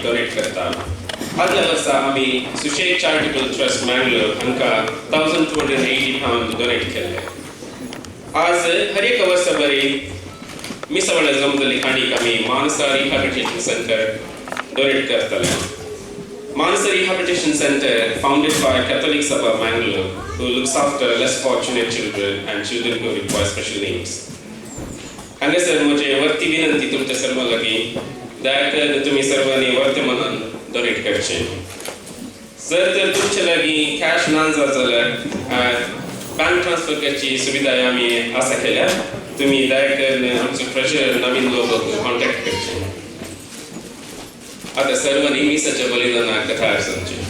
Donate करता. आदल्या वर्सा आमी सुशेग चॅरिटेबल ट्रस्ट मँगलोर हांकां £1,280 डोनेट केल्ले. आज हर एक वर्सा बरी मिसा वेळार जमतली काणीक आमी मानसा रिहॅबिलिटेशन सेंटर डोनेट करतले. Manasa Rehabilitation Center, founded by Catholic Sabha Mangalore, who looks after less fortunate children and children who require special needs. हांगासर म्हजे वर्ती विनंती तुमच्या सर्वां लागीं, दया करून तुमी सर्वांनी वर्ते मनान डोनेट करचें. जर तर तुमचे लागीं कॅश ना जात जाल्यार बँक ट्रान्सफर करची सुविधाय आमी आसा केल्या. तुमी दया करून आमचो ट्रेजरर नवीन लोबोक कॉन्टॅक्ट करचें. आतां सर्वांनी मिसाच्या बलिदानाक तयार जावचें.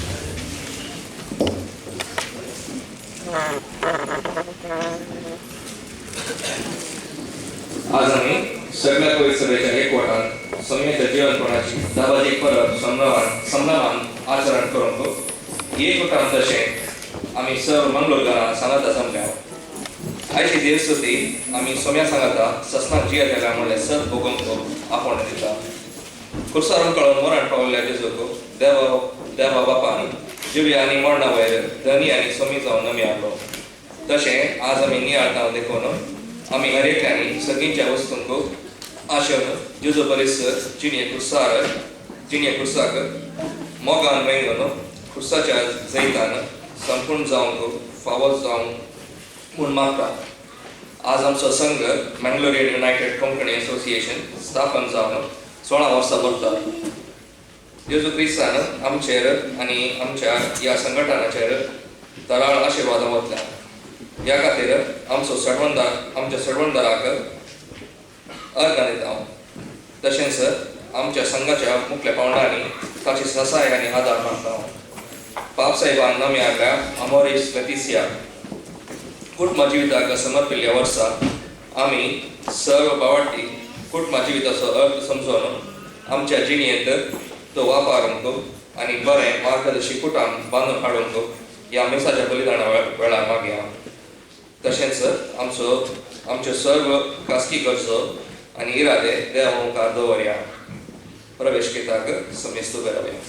आज आमी सगळ्या पवित्र सभेच्या एकवटान सोम्याच्या जिवनपणाची दबाजीक परब संभ्रमान संभ्रमान आचरण करूंक एकवटान तशें आमी सर्व मंगलोरकारां सांगाता जमल्या. आयची देवस्तुती आमी सोम्या सांगाता ससनाक जियेतल्या म्हणल्यार सत भोगोवंक आपोवणें दिता. कुर्सारून कळून मरण पावल्ल्या जेजूक देवा देवा बापान जिव्या आनी मरणा वयर धनी आनी सोमी जावन नमी हाडलो. तशें आज आमी नियाळता देखून आमी हर एकल्यांनी सगळींच्या वस्तूंक आशेवन जेजू बरीस जिणये कुर्सार जिणये कुर्साक मोगान वेंगून कुर्साच्या जैतान संपूर्ण जावंक फावो जावंक म्हूण मागता. आज आमचो संघ मँगलोरियन युनायटेड कोंकणी असोसिएशन स्थापन जावन 16 वर्सां भरतात. जेजू क्रिस्तान आमचेर आनी आमच्या ह्या संघटनाचेर तराळ आशिर्वादां वतल्या. ह्या खातीर आमचो सडवणदार आमच्या सडवणदाराक अर्गां दिता. तशेंच आमच्या संघाच्या मुखल्या पावंडांनी ताची ससाय आनी आदार मागता. पाप साहेबान नमी हाडल्या अमोरीस लेतिसिया कुटुंबा जिविताक समर्पिल्ल्या वर्सा आमी सर्व बावाटी कुटुंबा जिविताचो अर्थ समजून आमच्या जिणेंत तो वापरूंक आनी बरें मार्गदर्शी कुटाम बांदून हाडूंक ह्या मिसाच्या बलिदाना वेळार मागया. तशेंच आमचो आमच्यो सर्व खासगी गरजो आनी इरादे देवा मुखार दवरया. प्रवेश घेताक समेस्त उबे रावया.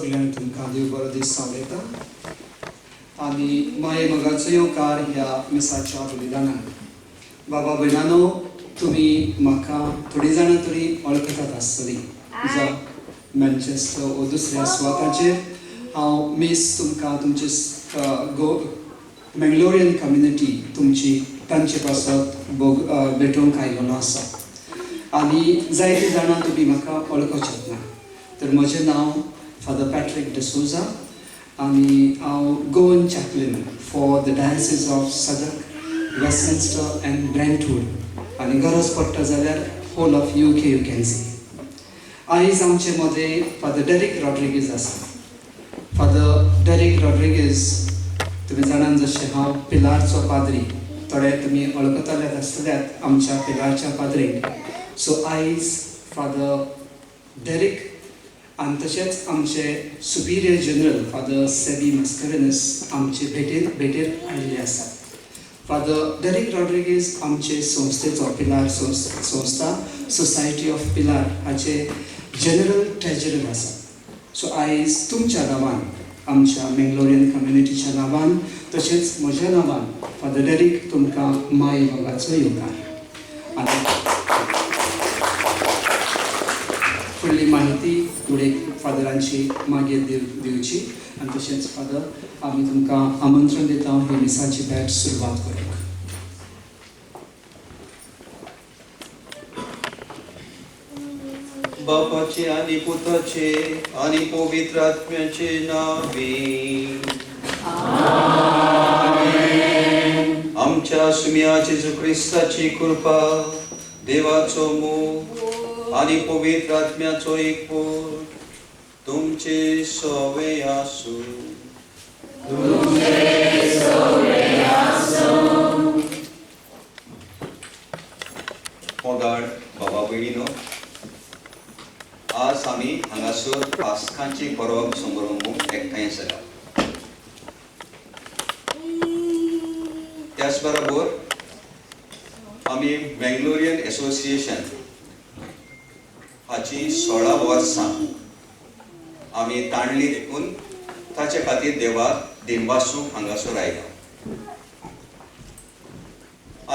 सगळ्यांक तुमकां देव बरो दीस सांगता आनी माये मोगाचो येवकार ह्या मिसाच्या बलिदानाक. बाबा भयणानो, तुमी म्हाका थोडीं जाणां तरी वळखतात आसतलीं, जावं मँचेस्टर वो दुसऱ्या सुवाताचेर. हांव मीस तुमकां तुमचे गो मेंगलोरियन कम्युनिटी तुमची तांचे पासत भोग भेटोवंक आयिल्लो आसा. आनी जायतीं जाणां तुमी म्हाका वळखच्यात ना, तर म्हजें नांव फादर पॅट्रीक डिसोजा आनी हांव Goan chaplain for the diocese of Southwark, Westminster and Brentwood, आनी गरज पडटा जाल्यार whole of UK you can see. आयज आमचे मदें फादर डेरीक रॉड्रिगीज आसा. फादर डेरीक रॉड्रिगीज, तुमी जाणान जशें हांव पिलारचो पाद्री, थोडे तुमी वळखतल्यात आसतल्यात आमच्या पिलारच्या पाद्रीक. सो आयज फादर डेरीक आनी तशेंच आमचे Superior general father SEBI Mascarenhas आमचे भेटेर आयिल्ले आसात. फादर डेरीक रॉड्रिगीज आमचे संस्थेचो पिलार संस्था सोसायटी ऑफ पिलार हाचे जनरल ट्रेजरर आसा. सो आयज तुमच्या नांवान, आमच्या मेंगलोरियन कम्युनिटीच्या नांवान, तशेंच म्हज्या नांवान फादर डेरीक तुमकां माय मोगाचो येवकार. आनी फुडली म्हायती फुडें फादरांची मागीर दिवची. आनी तशेंच फादर, आमी तुमकां आमंत्रण दिता ही मिसाची भेट सुरवात करूंक. बापाचे आनी पुताचे आनी पवित्र आत्म्याचे नावे. आमच्या सुम्या जेजू क्रिस्ताची कृपा, देवाचो मोग आनी पवित्र आत्म्याचो एकवट तुमचे सवे आसूं. मोगाळ बाबा भयणीनो, आज आमी हांगासर पास्कांची परब समारंभ एकठांय जाल्या. त्याच बरोबर आमी मेंगलोरियन एसोसिएशन हाची 16 वर्सां आमी ताणली देखून ताचे खातीर देवाक दिनवासूंक हांगासर आयला.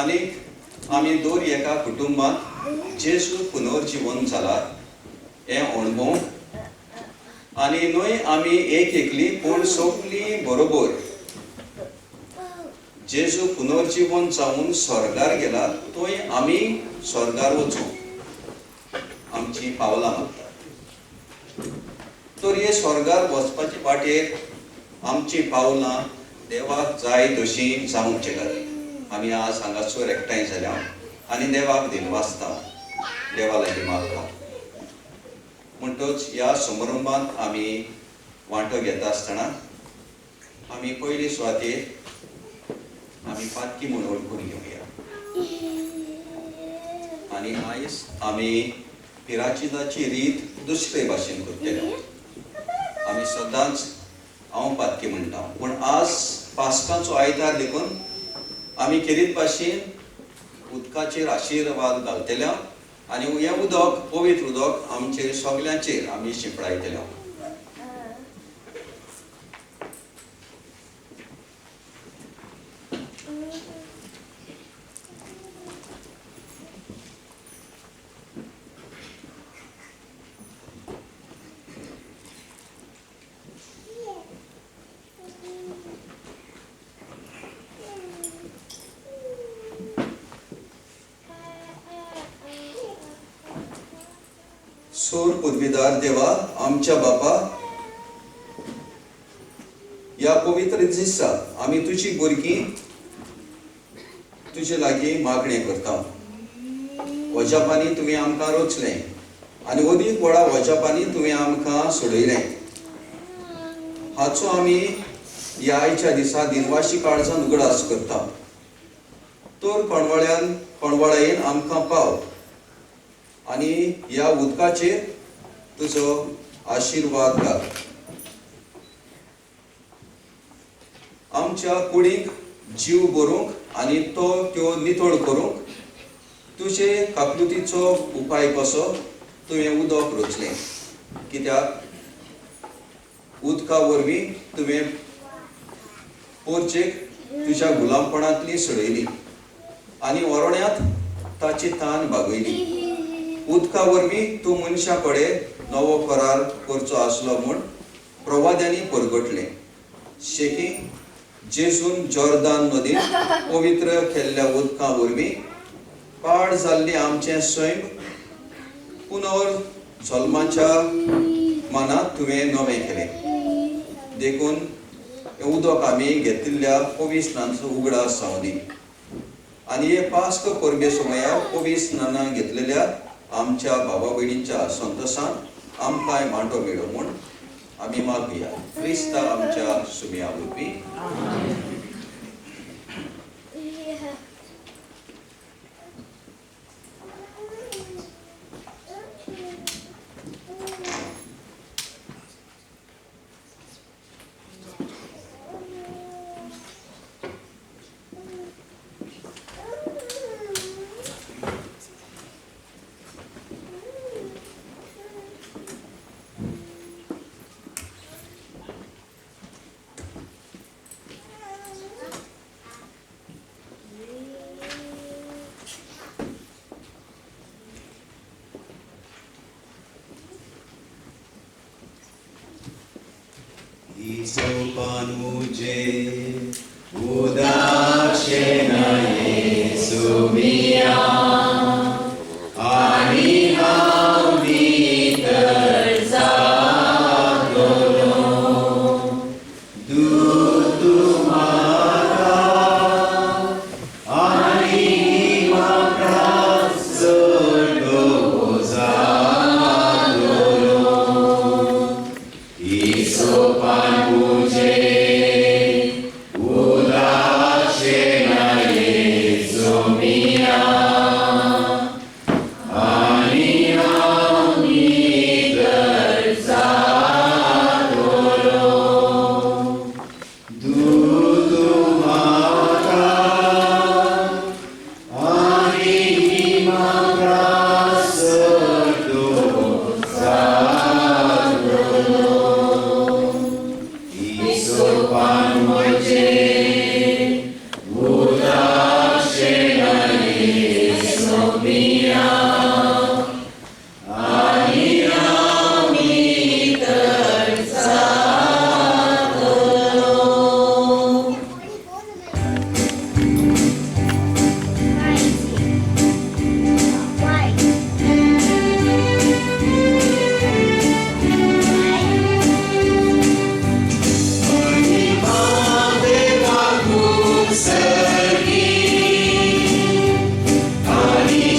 आनीक आमी दर एका कुटुंबांत जेजू पुनर्जिवन जाला हें अणभव आनी न्हय आमी एक एकली पूण सगलीं बरोबर जेजू पुनर्जिवन जावन स्वर्गार गेला थंय आमी स्वर्गार वचूंक आमची पावलां मागतात. तर हे स्वर्गार वचपाचे वाटेर आमची पावलां देवाक जाय तशी जावंचे खातीर आमी आज हांगासर एकठांय जाल्या आनी देवाक दिनवासता, देवा लागीं मागता. म्हणटच ह्या समारंभांत आमी वांटो घेता आसतना आमी पयली सुवातेर आमी पातकी म्हूण वळखून घेवया. आनी आयज आमी पिराचिदाची रीत दुसरे भाशेन करतले. आमी सदांच हांव पातकी म्हणटा, पूण आज पास्काचो आयतार देखून आमी खेरीत भाशेन उदकाचेर आशिर्वाद घालतले आनी हें उदक पवित्र उदक आमचेर सगल्यांचेर आमी शिंपडायतले. सोर पदवीदार देवा आमच्या बापा, ह्या पवित्र दिसा आमी तुजी भुरगीं तुजे लागीं मागणें करता. वजापांनी तुवें आमकां रचलें आनी अदीक व्हडा वजापांनी तुवें आमकां सोडयलें. हाचो आमी ह्या आयच्या दिसा दिनवाशी काळजान उगडास करता. तर कोणवाळ्यान आमकां पाव आनी ह्या उदकाचेर तुजो आशिर्वाद घाल. आमच्या कुडीक जीव भरूंक आनी तो त्यो नितळ करूंक तुजे काकलुतीचो उपाय कसो तुवें उदक रचलें. कित्याक उदका वरवीं तुवें पोरचेक तुज्या गुलामपणांतली सोडयली आनी ओरोड्यांत ताची तान भागयली. उदका वरवीं तूं मनशा कडेन नवो करार करचो आसलो म्हूण प्रवाद्यांनी परगटलें. शेकी जेजून जॉर्दान नदीन पवित्र केल्ल्या उदका वरवीं पाड जाल्ली आमचें सैम पुनर जल्माच्या मनांत तुवें नवें केलें. देखून हें उदक आमी घेतिल्ल्या पवित्र स्नानाचो उगडास जावं दी आनी हे पास्क परबे समयार पवित्र स्नानां घेतलेल्या आमच्या बाबा भयणींच्या संतोशान आमकांय वांटो मेळो म्हूण आमी मागया क्रिस्ता आमच्या सुमया वरवीं. Isopanuje udakshena Yesu mia ani हांव भितर जातलो दूत म्हाका आनी म्हाका चड जातलो. Isopanuje udakshena Yesu mia ani हांव भितर जातलो दूत म्हाका आनी म्हाका चड जातलो. Isopanuje udakshena Yesu mia ani हांव भितर जातलो. Ani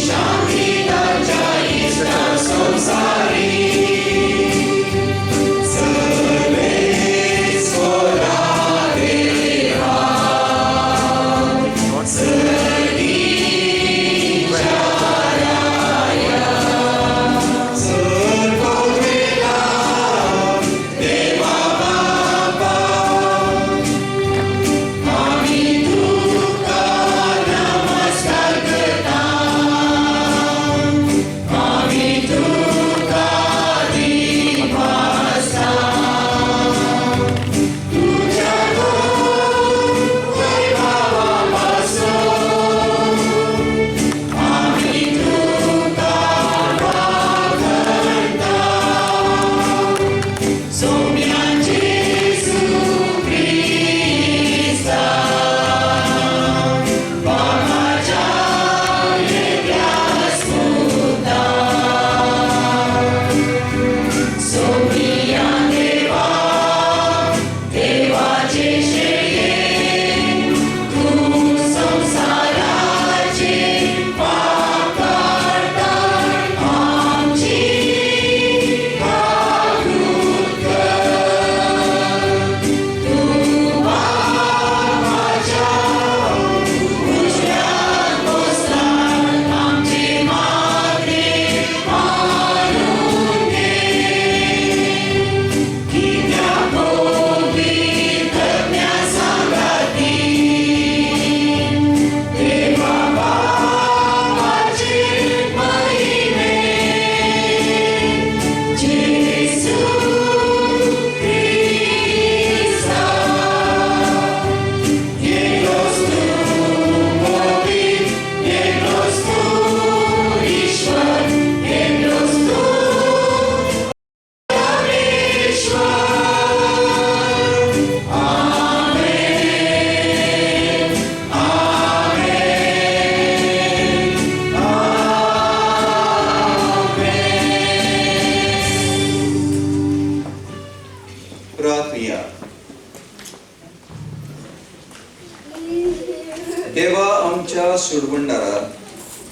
सोडवणदारा,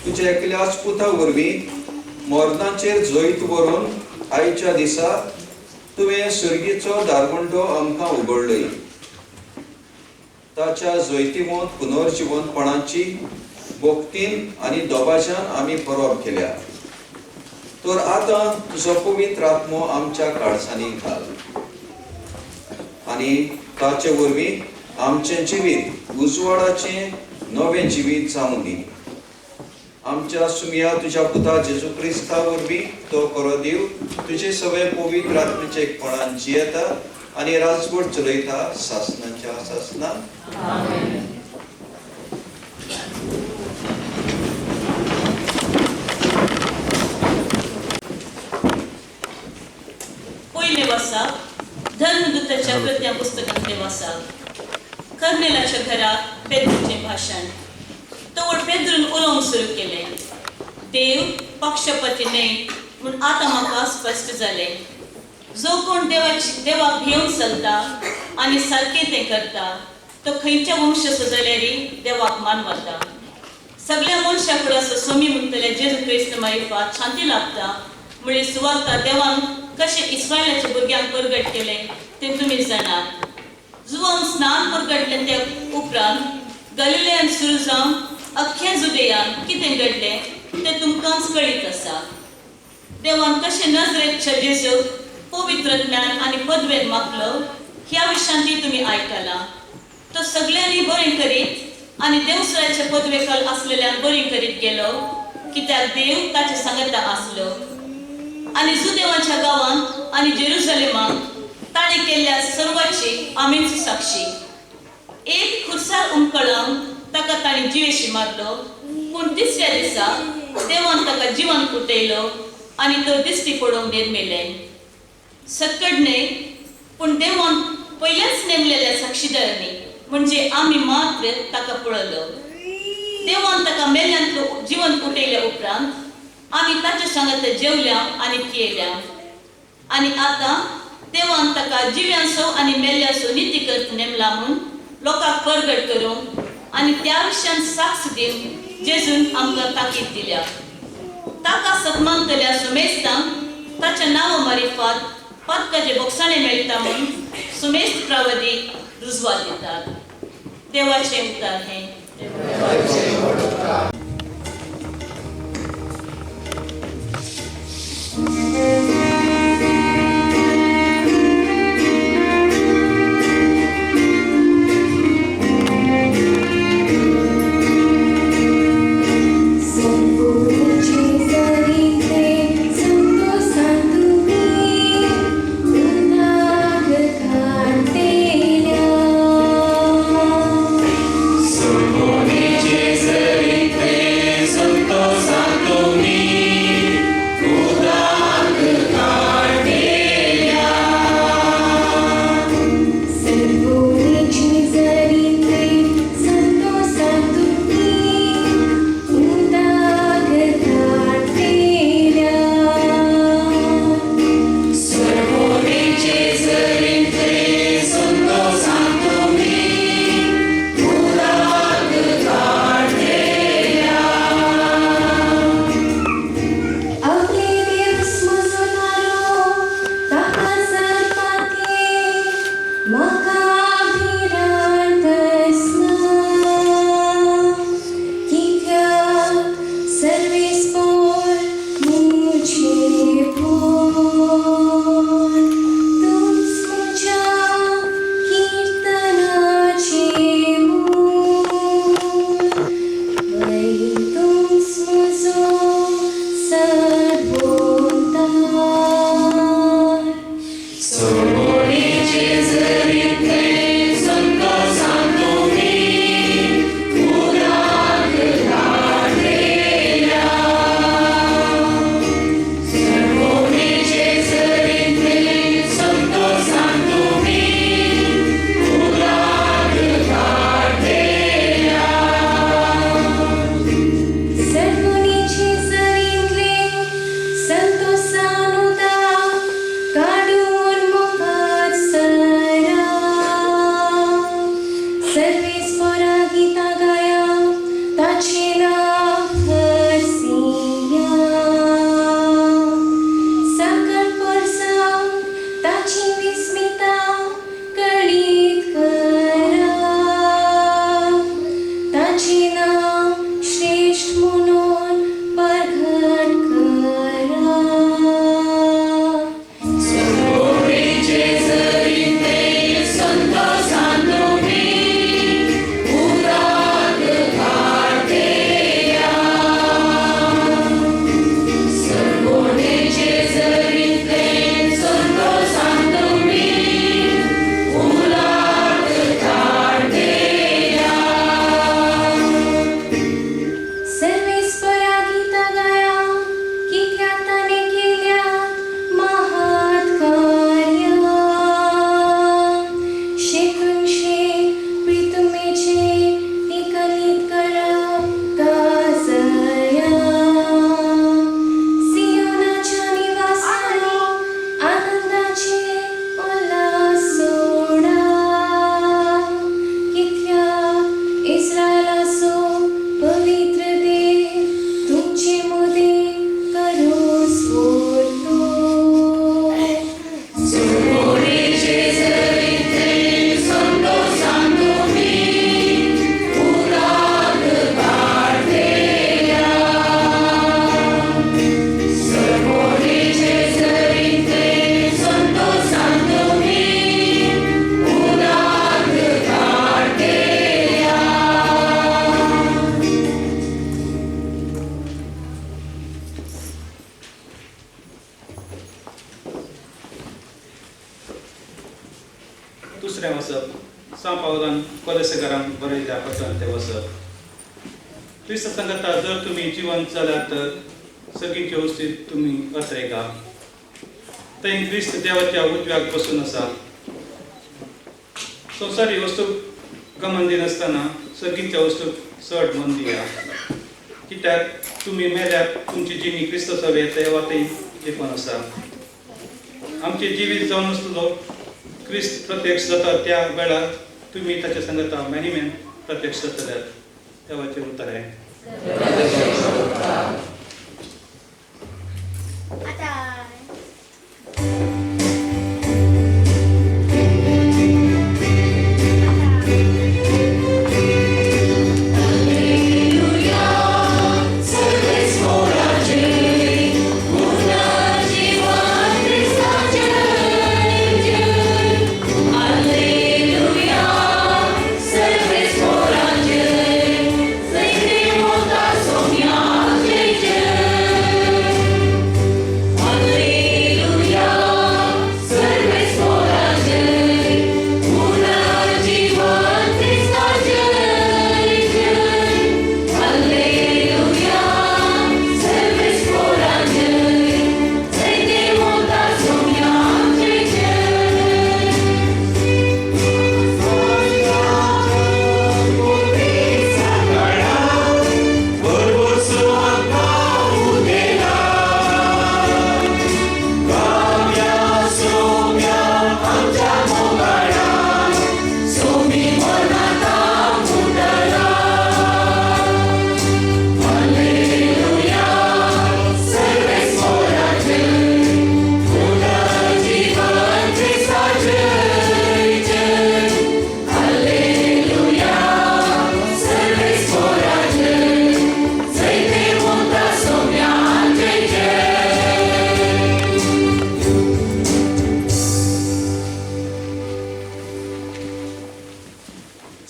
तुज्या एकल्याच पुता वरवीं मरणाचेर जैत व्हरून आयच्या दिसा तुवें सर्गीचो दारवंटो आमकां उगडलय. ताच्या जैतिवंत पुनर्जिवंतपणाची भक्तीन आनी दोबाज्यान आमी परब केल्या. तर आतां तुजो पवित्र आत्मो आमच्या काळसांनी घाल आनी ताचे वरवीं आमचें जिवीत उजवाडाचें नवें जिवीत जावं दी. आमच्या सुमया तुज्या पुता जेजू क्रिस्ता वरवीं तो करो दिव तुजे सगळे पवित्र आत्म्याचे एकपणान जियेता आनी राजवट चलयता सासनाच्या सासना. पयलें वर्सा धर्मदूताच्या कृत्या पुस्तकांतलें वर्सा कर्नेलाच्या घराक पेद्रूचें भाशण. तवळ पेद्रून उलोवंक सुरू केलें, देव पक्षपाती न्हय म्हूण आतां म्हाका स्पश्ट जालें. जो कोण देवाक भिवन चलता आनी सारकें तें करता तो खंयच्या वंशाचो जाल्यारय देवाक मानवता. सगळ्या मनशां कडेन असो स्वामी म्हणटले जेजू क्रिस्त मारिफात शांती लाभता म्हळी सुवार्ता देवान कशें इस्रायलाच्या भुरग्यांक परगट केलें तें तुमी जाणात. जुवान स्नान परगटलें त्या उपरांत गलिलेयान सुरू जावन अख्ख्या जुदेयान कितें घडलें तें तुमकांच कळीत आसा. देवान कशें नजरेच्या जेजूक पवित्र ज्ञान आनी पदवेन मागलो ह्या विशयांत तुमी आयकलां. तो सगळ्यांनी बरें करीत आनी देवसराच्या पदवेखाल आसलेल्यांक बरें करीत गेलो, कित्याक देव ताचे सांगता आसलो. आनी जुदेवाच्या गांवांत आनी जेरुजलेमाक ताणें केल्ल्या सर्वाची आमीच साक्षी. एक खुर्सार उमकळावन ताका ताणें जिवेशी मारलो, पूण तिसऱ्या दिसा देवान ताका जिवन उठयलो आनी तो दिश्टी पडोवंक निर्मिलें. सक्कड न्हय पूण देवान पयल्याच नेमलेल्या साक्षीदारांनी म्हणजे आमी मात्र ताका पळयलो. देवान ताका मेल्ल्यांतलो जिवन उठयल्या उपरांत आमी ताच्या सांगात जेवल्या आनी पियेल्या. आनी आतां देवान ताका जिव्यांचो आनी मेल्ल्याचो निती करत नेमला म्हूण लोकांक परगट करूंक आनी त्या विशयान साक्ष दिवन जेजून आमकां ताकीद दिल्या. ताका सन्मानतल्या सुमेस्तांक ताच्या नांवा मारिफात पातकाचे बोगसाणे मेळटा म्हूण सुमेस्त प्रवादी रुजवात दितात. देवाचें उतर हें. Sono दुसरें वाचप सां पावलान कोलेसेकारांक बरयल्ल्या पत्रांतलें वाचप. क्रिस्त सांगता, जर तुमी जिवंत जाल्यार तर सगळींचे वस्ती तुमी अत्रेगा. थंय क्रिस्त देवाच्या उजव्याक बसून आसा. संवसारी वस्तूक गमन दिनासतना सगळींच्या वस्तूक चड मन दिया, कित्याक तुमी मेल्यार तुमची जिणी क्रिस्त सवे देवातय लिपून आसा. आमचे जिवीत जावन आसलो क्रिस्त प्रत्यक्ष जाता त्या वेळार तुमी ताच्या सांगता मॅनिमेन प्रत्यक्ष जातल्यात. देवाचें उतर आहे.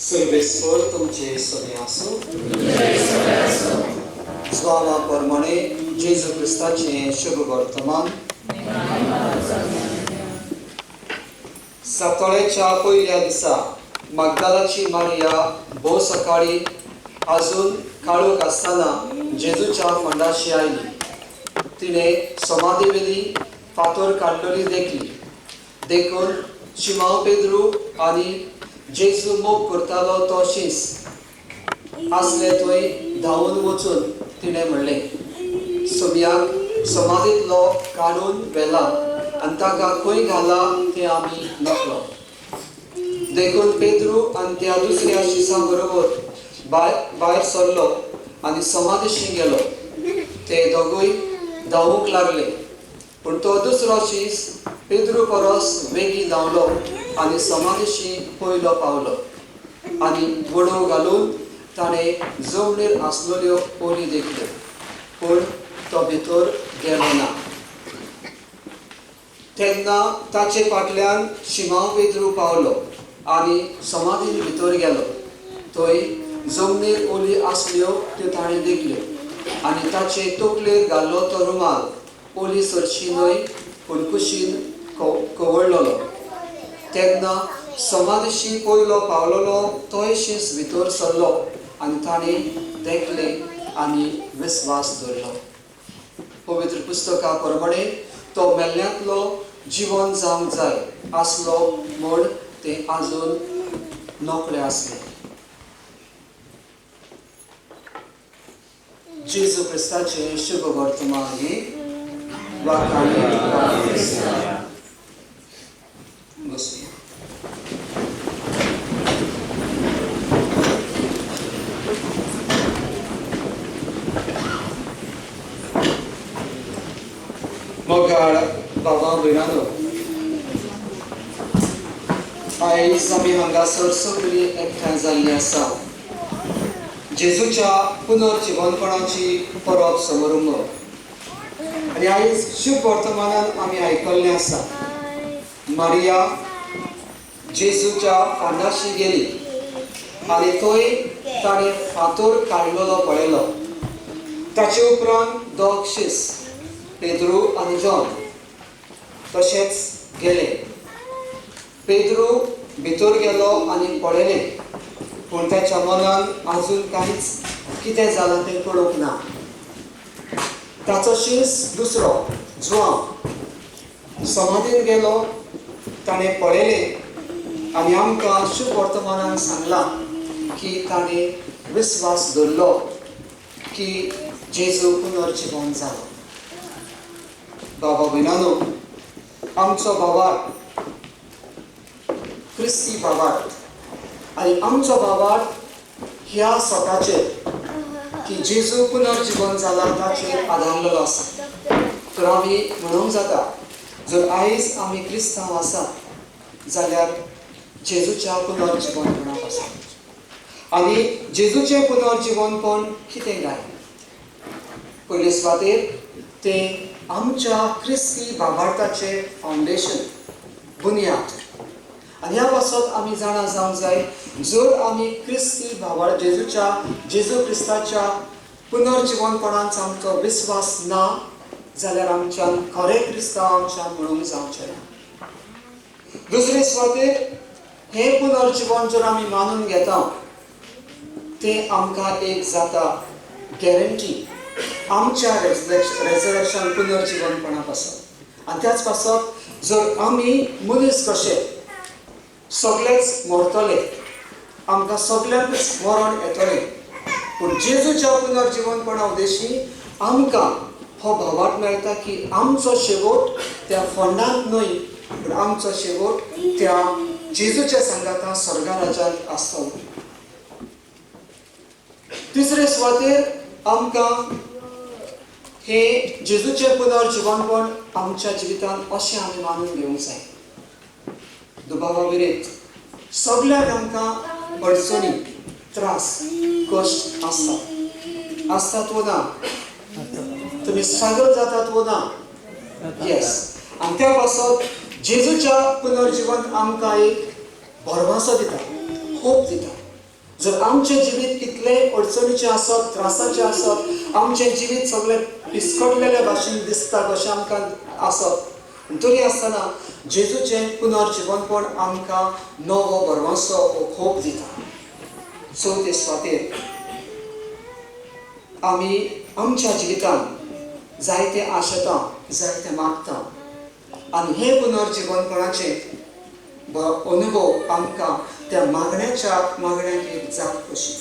सर्वेस्पर तुमचे सगळे आसूं. स्वामा प्रमाणे जेजू क्रिस्ताचें शुभ वर्तमान. सातोळ्याच्या पयल्या दिसा मागदालाची मारिया भोव सकाळी अजून काळोख आसतना जेजूच्या फोंडाशी आयली. तिणें समाधी वेली फातोर काडलेली देखली. देखून शिमांव पेद्रू आनी जेजू मोग करतालो तो शीस आसले थंय धांवून वचून तिणें म्हणलें, सोम्याक समाधींतलो काडून व्हेला आनी ताका खंय घाला तें आमी नकळो. देखून पेद्रू आनी त्या दुसऱ्या शिसां बरोबर भायर सरलो आनी समाधीशी गेलो. ते दोगूय धांवूंक लागले, पूण तो दुसरो शीस पेद्रू परस वेगीं धांवलो आनी समाधीशी पयलो पावलो आनी वडोव घालून ताणें जमनीर आसलेल्यो ओली देखल्यो, पूण तो भितर गेलो ना. तेन्ना ताचे फाटल्यान शिमांव पेद्रू पावलो आनी समाधीन भितर गेलो. थंय जमनीर ओली आसल्यो त्यो ताणें देखल्यो आनी ताचे तकलेर घाल्लो तो रुमाल ओली सरशी न्हय पूण कुशीन कवळलेलो. तेन्ना समाधीशी पयलो पावलेलो तोय शीस भितर सरलो आनी ताणें देखलें आनी विस्वास दवरलो. पवित्र पुस्तका प्रमाणे तो मेल्ल्यांतलो जिवन जावंक जाय आसलो म्हूण ते आजून नकळे आसले. जेजू क्रिस्ताचें शुभ वर्तमान हें. वाखाणे बसुया. मोगाळ बाबा भयणानो, आयज आमी हांगासर सगळीं एकठांय जाल्लीं आसा जेजूच्या पुनर्जिवनपणाची परब समारंभ. आनी आयज शुभ वर्तमानान आमी आयकल्लें आसा, मारिया जेजूच्या फांदाशी गेली आनी थंय ताणें फातोर काडलेलो पळयलो. ताचे उपरांत दोग शीस पेद्रू आनी जॉन तशेंच गेले. पेद्रू भितर गेलो आनी पळयलें, पूण ताच्या मनान आजून कांयच कितें जालां तें कळूंक ना. ताचो शीस दुसरो जुआंव समाधीन गेलो, ताणें पळयलें आनी आमकां शुभ वर्तमानान सांगलां की ताणें विस्वास दवरलो की जेजू पुनर्जिवन जालो. बाबा भयणानो, आमचो भावार्थ क्रिस्ती भावार्थ आनी आमचो भावार्थ ह्या स्वताचेर की जेजू पुनर्जिवन जाला ताचेर आदारलेलो आसा. तर आमी म्हणूंक जाता, जर आयज आमी क्रिस्तांव आसा जाल्यार जेजूच्या पुनर्जिवनपणाक आसा. आनी जेजूचें पुनर्जिवनपण कितें काय? पयले सुवातेर तें आमच्या क्रिस्ती भावार्थाचें फावंडेशन, बुन्याद. आनी ह्या पासत आमी जाणा जावंक जाय, जर आमी क्रिस्ती भावार्थ जेजूच्या जेजू क्रिस्ताच्या पुनर्जिवनपणांत आमचो विस्वास ना जाल्यार आमच्यान खरें क्रिस्तांव आमच्यान म्हणूंक जावचें ना. दुसरे सुवातेर हें पुनर्जिवन जर आमी मानून घेता तें आमकां एक जाता गॅरंटी आमच्या रेजरेक्शन पुनर्जिवनपणा पासत. आनी त्याच पासत जर आमी मनीस कशे सगळेच मरतले, आमकां सगळ्यांकच मरण येतलें, पूण जेजूच्या पुनर्जिवनपणा उद्देशी आमकां हो भावार्थ मेळटा की आमचो शेवट त्या फोंडांत न्हय, पूण आमचो शेवट त्या जेजूच्या सांगाता स्वर्गा राज्यांत आसतलो. तिसरे सुवातेर आमकां हे जेजूचें पुनर्जिवनपण आमच्या जिवितांत अशें आमी मानून घेवंक जाय. दुबावा विरेत सगळ्यांक आमकां अडचणी, त्रास, कश्ट आसतात, आसतात वो ना? तुमी स्ट्रगल जातात वो ना? येस. आनी त्या पासत जेजूच्या पुनर्जिवन आमकां एक भरवंसो दिता, होप दिता. जर आमचें जिवीत कितलें अडचणीचें आसत, त्रासाचें आसत, आमचें जिवीत सगळें पिस्कटलेल्या भाशेन दिसता कशें आमकां आसत, तरी आसतना जेजूचें पुनर्जिवनपण आमकां नवो भरवंसो होप दिता. चवथे सुवातेर आमी आमच्या जिवितांत जायते आशेता, जायते मागता आनी हे पुनर्जिवनपणाचें अनुभव आमकां त्या मागण्याच्या मागण्याक एक जाप कशी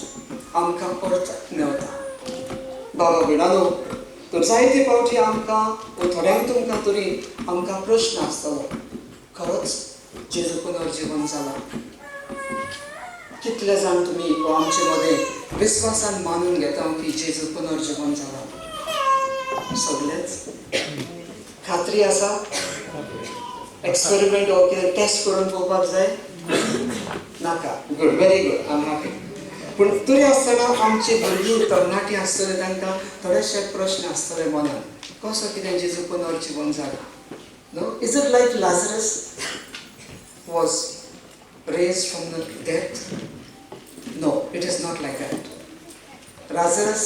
आमकां अर्थ मेळटा. बाबा भयणानो, तर जायते फावटी आमकां वो थोड्यांक तुमकां तरी आमकां प्रश्न आसतलो, खरोच जेजू पुनर्जिवन जाला? कितले जाण तुमी वो आमचे मदें विस्वासान मानून घेता की जेजू पुनर्जिवन जाला? सगळेच खात्री आसा? एक्सपेरिमेंट वो कितें टेस्ट करून पळोवपाक जाय? नाका. Good, very good, I am happy. पूण तरी आसतना आमची भुरगीं तरणाटीं आसतले तांकां थोडेशे प्रश्न आसतले मनान, कसो कितें जेजू पुनर्जिवन जाला? No, is it like Lazarus was raised from the death? No, it is not like that. Lazarus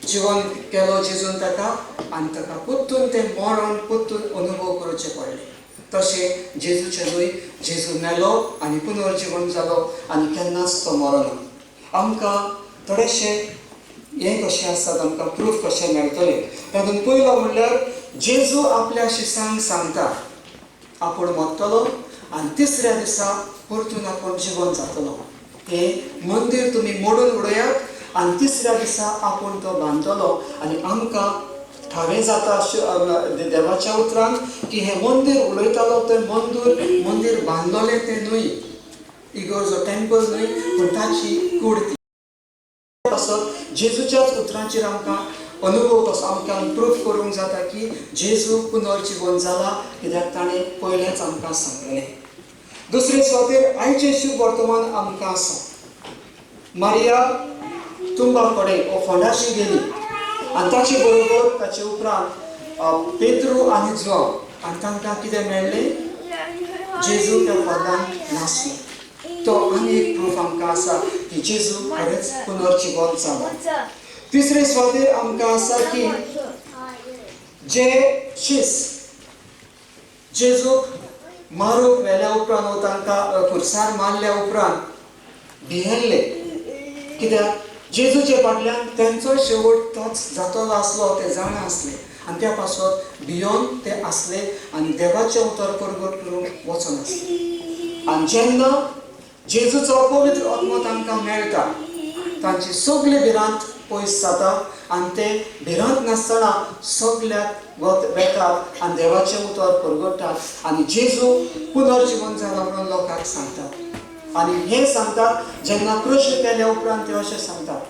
जिवन केलो जेजून ताका आनी ताका परतून तें मरण परतून अनुभव करचें पडलें. तशें जेजूचें न्हय, जेजू मेलो आनी पुनर्जिवन जालो आनी केन्नाच तो मरना. आमकां थोडेशें हें कशें आसतात, आमकां प्रूफ कशें मेळटलें. तातूंत पयलो म्हणल्यार जेजू आपल्या शिसांक सांगता आपूण मरतलो आनी तिसऱ्या दिसा परतून आपूण जिवन जातलो. हें मंदीर तुमी मोडून उडयात आनी तिसऱ्या दिसा आपूण तो बांदतलो. आनी आमकां ठावें जाता देवाच्या उतरान की हें मंदीर उलयतालो तें मंदीर मंदीर बांदलोलें तें न्हय, इगर्जो टेम्पल न्हय, पूण ताची कूड ती. पासत जेजूच्याच उतरांचेर आमकां अनुभव कसो आमकां प्रूफ करूंक जाता की जेजू पुनर्जिवन जाला, कित्याक ताणें पयलेंच आमकां सांगलें. दुसरे सुवातेर आयचें शुभ वर्तमान आमकां आसा. मारिया तुंबा कडेन वो फोंडाशी गेली आनी ताचे बरोबर ताचे उपरांत पेत्रू आनी जुआंव आनी तांकां कितें मेळ्ळें? जेजू त्या फोंडांत नासलो. तो आनी एक प्रूफ आमकां आसा की जेजू खरेंच पुनर्जिवन जाला. तिसरे सुवातेर आमकां आसा की जे शीस जेजूक मारूंक व्हेल्या उपरांत वो तांकां खुर्सार मारल्या उपरांत भियेल्ले, कित्याक जेजूचे फाटल्यान तेंचो शेवट तोच जातलो आसलो ते जाणा आसले आनी त्या पासत भियोन ते आसले आनी देवाचें उतर परगट करूंक वचनासले. आनी जेन्ना जेजूचो पवित्र आत्मो तांकां मेळटा तांची सगळी भिरांत पयस जाता आनी ते भिरांत नासतना सगल्याक वेतात आनी देवाचें उतर परगट्टात आनी जेजू पुनर्जिवन जाला म्हणून लोकांक सांगतात. आनी हें सांगतात जेन्ना प्रश्न केल्या उपरांत ते अशें सांगतात,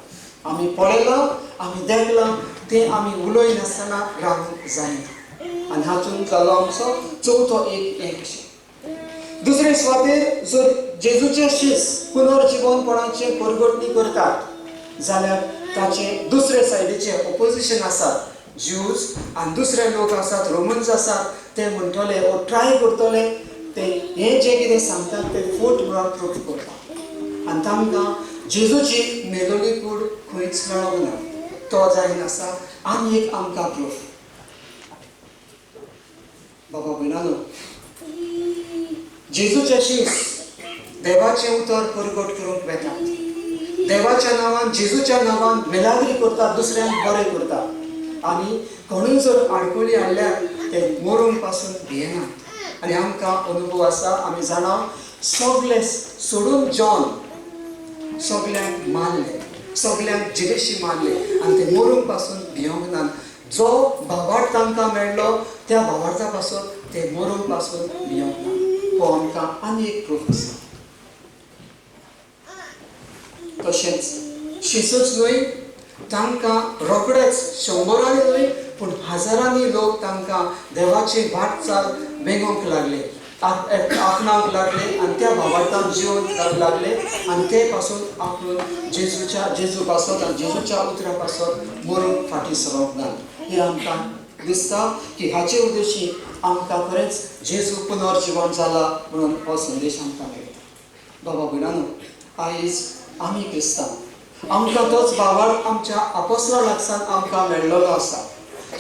आमी पळयलां, आमी देखलां, तें आमी उलयनासतना रावूंक जायना. आनी हातूंत जालो आमचो चवथो एक हें कशें. दुसरे सुवातेर जर जेजूचे शीस पुनर्जिवनपणाचें परगटणी करतात जाल्यार ताचे दुसरे सायडीचे ओपोजिशन आसात ज्यूज आनी दुसरे लोक आसात रोमन्स आसात, ते म्हणटले ओ ट्राय करतले ते हें जें कितें सांगतात तें फोट म्हणून प्रूफ करता आनी तांकां जेजूची मेलोली कूड खंयच मेळोंक ना, तो जायनासा आनी एक आमकां प्रूफ. बाबा भयणानो, जेजूचे शीस देवाचें उतर परगट करूंक वेतात, देवाच्या नांवान जेजूच्या नांवान मेलाग्री करतात, दुसऱ्यांक बरें करतात आनी कोणूय जर आडखळी हाडल्यार ते मरूंक पासून भियेनात. आनी आमकां अनुभव आसा, आमी जाणा सगळे सोडून जॉन सगल्यांक मारले, सगल्यांक जिवेशी मारले आनी ते मरूंक पासून भियोंक नात. जो भावार्थ तांकां मेळ्ळो त्या भावार्था पासून ते मरूंक पासून भियोंक ना. हो आमकां आनी एक प्रूफ आसा. तशेंच शिसूच न्हय, तांकां रोखडेच शंबरांनी न्हय पूण हजारांनी लोक तांकां देवाची वाटचाल वेंगोवंक लागले, आपणावंक लागले आनी त्या भावार्थान जिवंक लागले आनी ते पासून आपूण जेजू पासत आनी जेजूच्या उतरा पासत मरूंक फाटीं सरोंक ना. हें आमकां दिसता की हाचे उद्देशी आमकां खरेंच जेजू पुनर्जिवन जाला म्हणून हो संदेश आमकां मेळटा. बाबा भयणानो, आयज आमी क्रिस्तांव, आमकां तोच भावार्थ आमच्या आपोसला लागसान आमकां मेळ्ळलो आसा.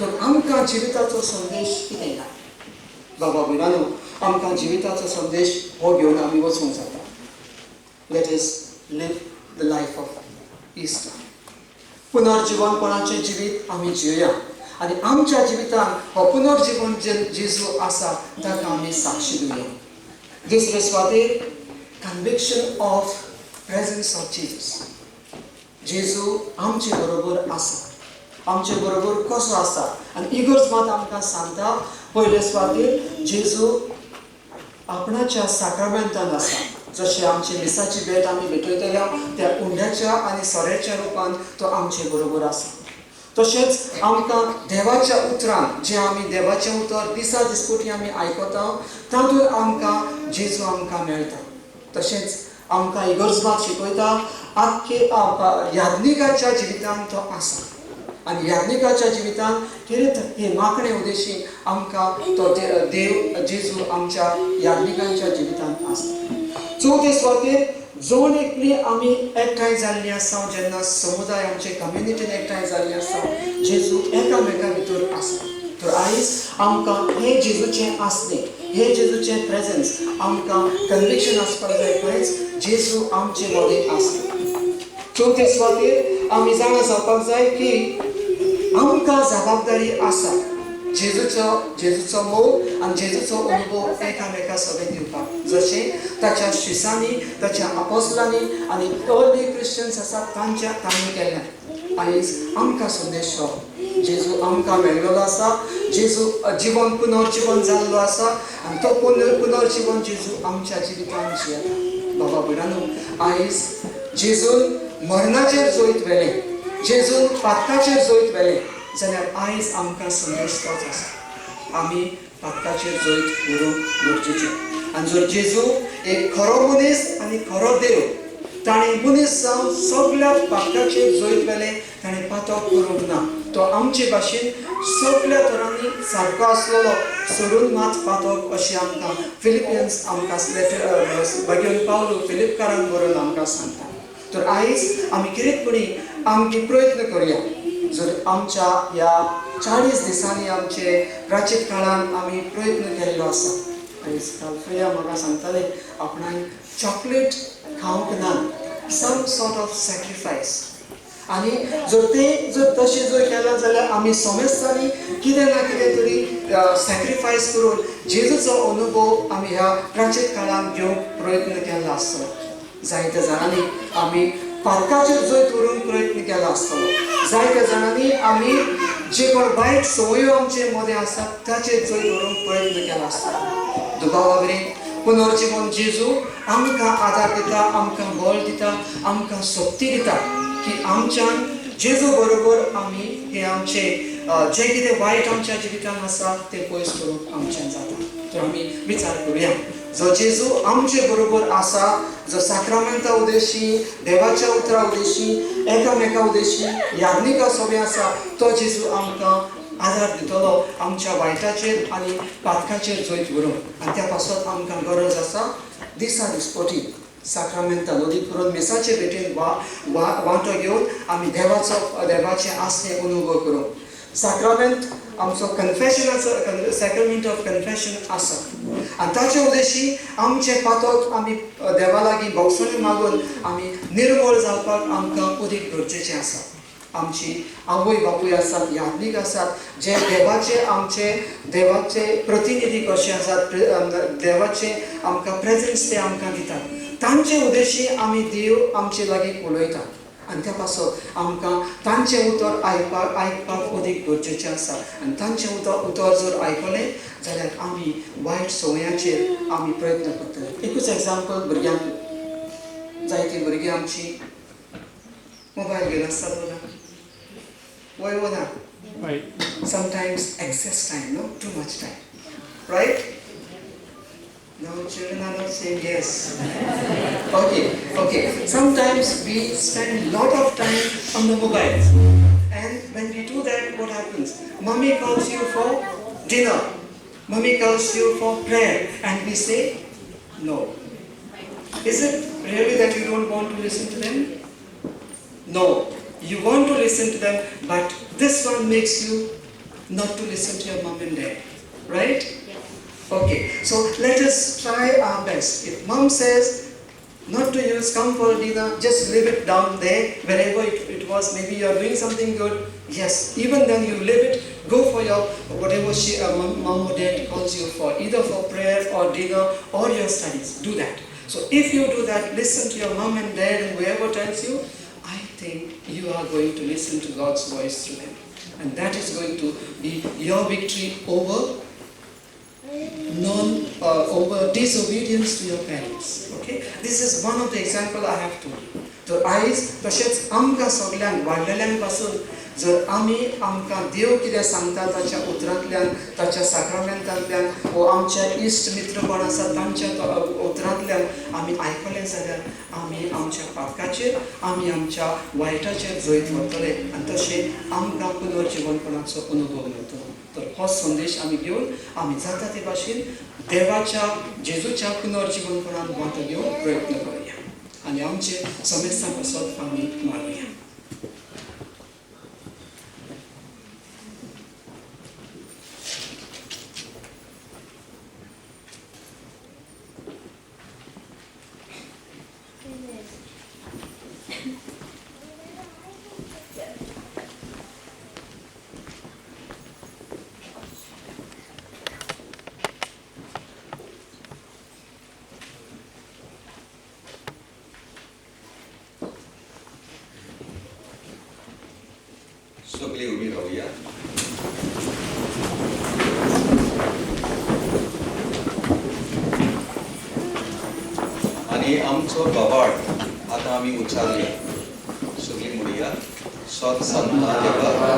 तर आमकां जिविताचो संदेश कितें ना? बाबा भयणानो, आमकां जिविताचो संदेश हो घेवन आमी वचूंक जाता. Let us live the life of Easter. पुनर्जिवनपणाचें जिवीत आमी जिवया आनी आमच्या जिवितांत हो पुनर्जिवन जेजू आसा ताका आमी साक्षी दिवया. दुसरे सुवातेर conviction of presence of Jesus. जेजू आमचे बरोबर आसा, आमचे बरोबर कसो आसा आनी इगर्ज मात आमकां सांगता पयले सुवातेर जेजू आपणाच्या साक्रामेंतान आसा. जशें आमची मिसाची भेट आमी भेटयतल्या त्या उंड्याच्या आनी सोऱ्याच्या रुपान तो आमचे बरोबर आसा. तशेंच आमकां देवाच्या उतरान जें आमी देवाचें उतर दिसा दिसपटी आमी आयकता तातूंत आमकां जेजू आमकां मेळटा. तशेंच आमकां इगर्ज मात शिकयता आख्खे याज्ञिकाच्या जिवितान तो आसा आनी याज्ञिकाच्या जिवितान कितें हे मागणे उद्देशी आमकां तो देव जेजू आमच्या याज्ञिकांच्या जिवितान आसा. चवथे सुवातेर जण एकली आमी एकठांय जाल्ली आसा, जेन्ना समुदाय आमचे कम्युनिटीन एकठांय जाल्ली आसा, जेजू एकामेका भितर आसा. तर आयज आमकां हें जेजूचें आसलें, हें जेजूचें प्रेजन्स आमकां कन्विक्शन आसपाक जाय, खरेंच जेजू आमचे मदें आसा. चवथे सुवातेर आमी जाणा जावपाक जाय की आमकां जबाबदारी आसा जेजूचो मोग आनी जेजूचो अनुभव एकामेका सगळें दिवपाक, जशें ताच्या शिसांनी, ताच्या आपोसलांनी आनी अर्ली क्रिश्चन्स आसात तांच्या तांणी केल्लें. आयज आमकां संदेश हो जेजू आमकां मेळ्ळलो आसा, जेजू जिवन पुनर्जिवन जाल्लो आसा आनी तो पुनर्जिवन जेजू आमच्या जिवितान जियेता. बाबा भयणानो, आयज जेजून मरणाचेर जैत व्हेलें, जेजून पातकाचेर जैत व्हेलें जाल्यार आयज आमकां संदेश तोच आसा, आमी पातकाचेर जैत व्हरूंक गरजेचें. आनी जर जेजू एक खरो मनीस आनी खरो देव, ताणें मनीस जावन सगळ्या पातकाचेर जैत व्हेलें, ताणें पातक करूंक ना, तो आमचे भाशेन सगळ्या तरांनी सारको आसलेलो, सोडून मात पातक अशें आमकां फिलिपियन्स आमकां लेटर भगेवन पावलो फिलिपकारान बरोवन आमकां सांगता. तर आयज आमी कितेंपणी आमची प्रयत्न करुया, जर आमच्या ह्या 40 दिसांनी आमचे प्राचीन काळान आमी प्रयत्न केल्लो आसा आयज काल फ्रेया म्हाका सांगतालें आपणाक चॉकलेट खावंक ना, सम सॉर्ट ऑफ सॅक्रिफायस. आनी जर तें जर तशें जर केलां जाल्यार आमी समेस्तांनी कितें ना कितें तरी सॅक्रिफायस करून जेजूचो अनुभव आमी ह्या प्राचीन काळांत घेवंक प्रयत्न केल्लो आसतलो. जायत्या जाणांनी आमी पातकाचेर जैत व्हरूंक प्रयत्न केलो आसतलो. जायत्या जाणांनी आमी जे कोण वायट संवयो आमचे मदें आसात ताचेर जैत व्हरूंक प्रयत्न केलो आसतलो. दुबावा विरीत पुनर्जिवन जेजू आमकां आदार दिता, आमकां बळ दिता, आमकां शक्ती दिता की आमच्यान जेजू बरोबर आमी हे आमचे जे कितें वायट आमच्या जिवितांत आसा तें पयस करूंक आमच्यान जाता. तर आमी विचार करुया, जो जेजू आमचे बरोबर आसा, जो साक्रामेंता उद्देशी, देवाच्या उतरा उद्देशी, एकामेका उद्देशी, याज्ञिका सोबे आसा, तो जेजू आमकां आदार दितलो आमच्या वायटाचेर आनी पातकाचेर जैत व्हरूंक. आनी त्या पासत आमकां गरज आसा दिसा दिसपटी साक्रामेंता नदी करून मिसाचे भेटेन वांटो घेवन आमी देवाचो देवाचे आसणे अनुभव करूंक. साक्रामेंत आमचो कन्फेशनाचो सॅक्रमेंट ऑफ कन्फेशन आसा आनी ताचे उद्देशी आमचे पातक आमी देवा लागीं भोगसणी मागून आमी निर्मळ जावपाक आमकां अदीक गरजेचें आसा. आमची आवय बापूय आसात, याज्ञीक आसात, जे देवाचे आमचे देवाचे प्रतिनिधी कशे आसात, देवाचे आमकां प्रेजन्स ते आमकां दितात, तांचे उद्देशी आमी देव आमचे लागीं उलयता आनी त्या पासत आमकां तांचें उतर आयकपाक आयकपाक अदीक गरजेचें आसा. आनी तांचें उतर जर आयकलें जाल्यार आमी वायट संवयाचेर आमी प्रयत्न करतले. एकूच एग्जाम्पल, भुरग्यांक जायतीं भुरगीं आमची मोबायल घेवन आसतात बघा, वय वो ना, sometimes excess time, no, too much time, right? No, children are not saying yes. Okay, okay. Sometimes we spend lot of time on the mobile. And when we do that, what happens? Mommy calls you for dinner. Mommy calls you for prayer. And we say, no. Is it really that you don't want to listen to them? No. You want to listen to them, but this one makes you not to listen to your mom and dad. Right? Okay, so let us try our best. If mom says not to use, come for dinner, just leave it down there, wherever it was. Maybe you are doing something good. Yes, even then you leave it, go for your whatever she, mom or dad calls you for, either for prayer or dinner or your studies. Do that. So if you do that, listen to your mom and dad and whoever tells you, I think you are going to listen to God's voice through them. And that is going to be your victory over over disobedience to your parents. Okay, this is one of the example I have told you. तर आयज तशेंच आमकां सगल्यांक वाडलेल्यांक पासून जर आमी आमकां देव कितें सांगता ताच्या उतरांतल्यान, ताच्या साक्रामेंतांतल्यान वो आमच्या इश्ट मित्र कोण आसा तांच्या उतरांतल्यान आमी आयकलें जाल्यार आमी आमच्या पातकाचेर, आमी आमच्या वायटाचेर जैत व्हरतले आनी तशें आमकां पुनर्जिवनपणाचो अनुभव मेळटलो. तर हो संदेश आमी घेवन आमी जाता ते भाशेन देवाच्या जेजूच्या पुनर्जिवनपणान वांटो घेवंक प्रयत्न करुया आनी आमचे समेस्तां पासत आमी मागुया. सगळी उभी रावया. आनी आमचो बाबाट आतां आमी उच्चारुया. सगळी म्हणुया, सत संता देवा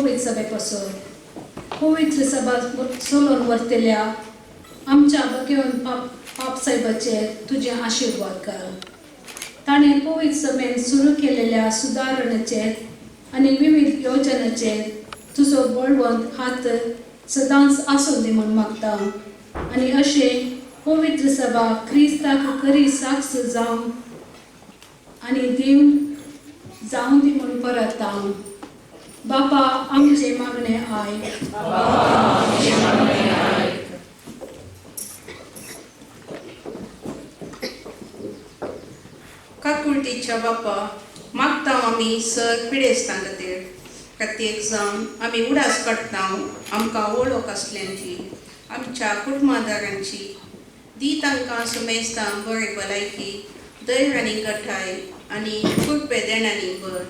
पवित्र सभे पासून पवित्र सभा चलोवन व्हरतल्या आमच्या बगेवन पाप पाप साहेबाचेर तुजे आशिर्वाद घाल. ताणें पवित्र सभेन सुरू केलेल्या सुदारणेचेर आनी विविध योजनाचेर तुजो बळवंत हात सदांच आसूं दी म्हूण मागता आनी अशें पवित्र सभा क्रिस्ताक खरी साक्ष जावन आनी दिवन जावन दी म्हूण परत. बापा आमचे मागणे I. काकुळटीच्या बापा, मागता आमी सर पिडेस्तां खातीर. प्रत्येक जावन आमी उडास काडटा आमकां वळख आसल्यांची, आमच्या कुटुंबादारांची. दी तांकां सुमेस्तां बरी भलायकी, धैर्य आनी गठाय आनी कृपे देणांनी भर.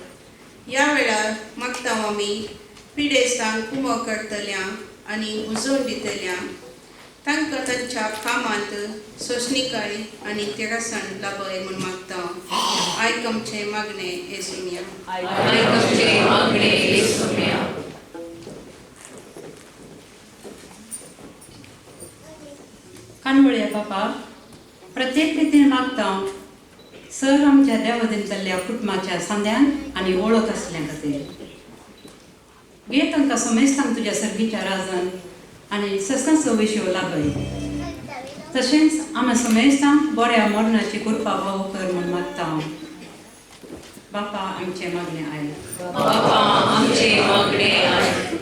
ह्या वेळार मागता आमी पिडेस्तांक कुमो करतल्या आनी उजोवन दितल्या तांकां तांच्या कामांत सोंसणीकाय आनी तिरासाण लाभय म्हूण मागता. आयक आमचें मागणें येसुमिया. आयक आमचें मागणें येसुमिया. कानवळ्या बापा, प्रत्येक रितीन मागता सर आमच्या देवादीन जाल्ल्या कुटुंबाच्या सांद्यान आनी वळख आसल्या खातीर. घे तांकां समेस्तांक तुज्या सर्गीच्या राजान आनी सस्नाचो विशय लाभय. तशेंच आमी समेस्तांक बऱ्या मरणाची कृपा भाव कर म्हूण मागता. बापा आमचें मागणें आयक. बापा आमचें मागणें आयक.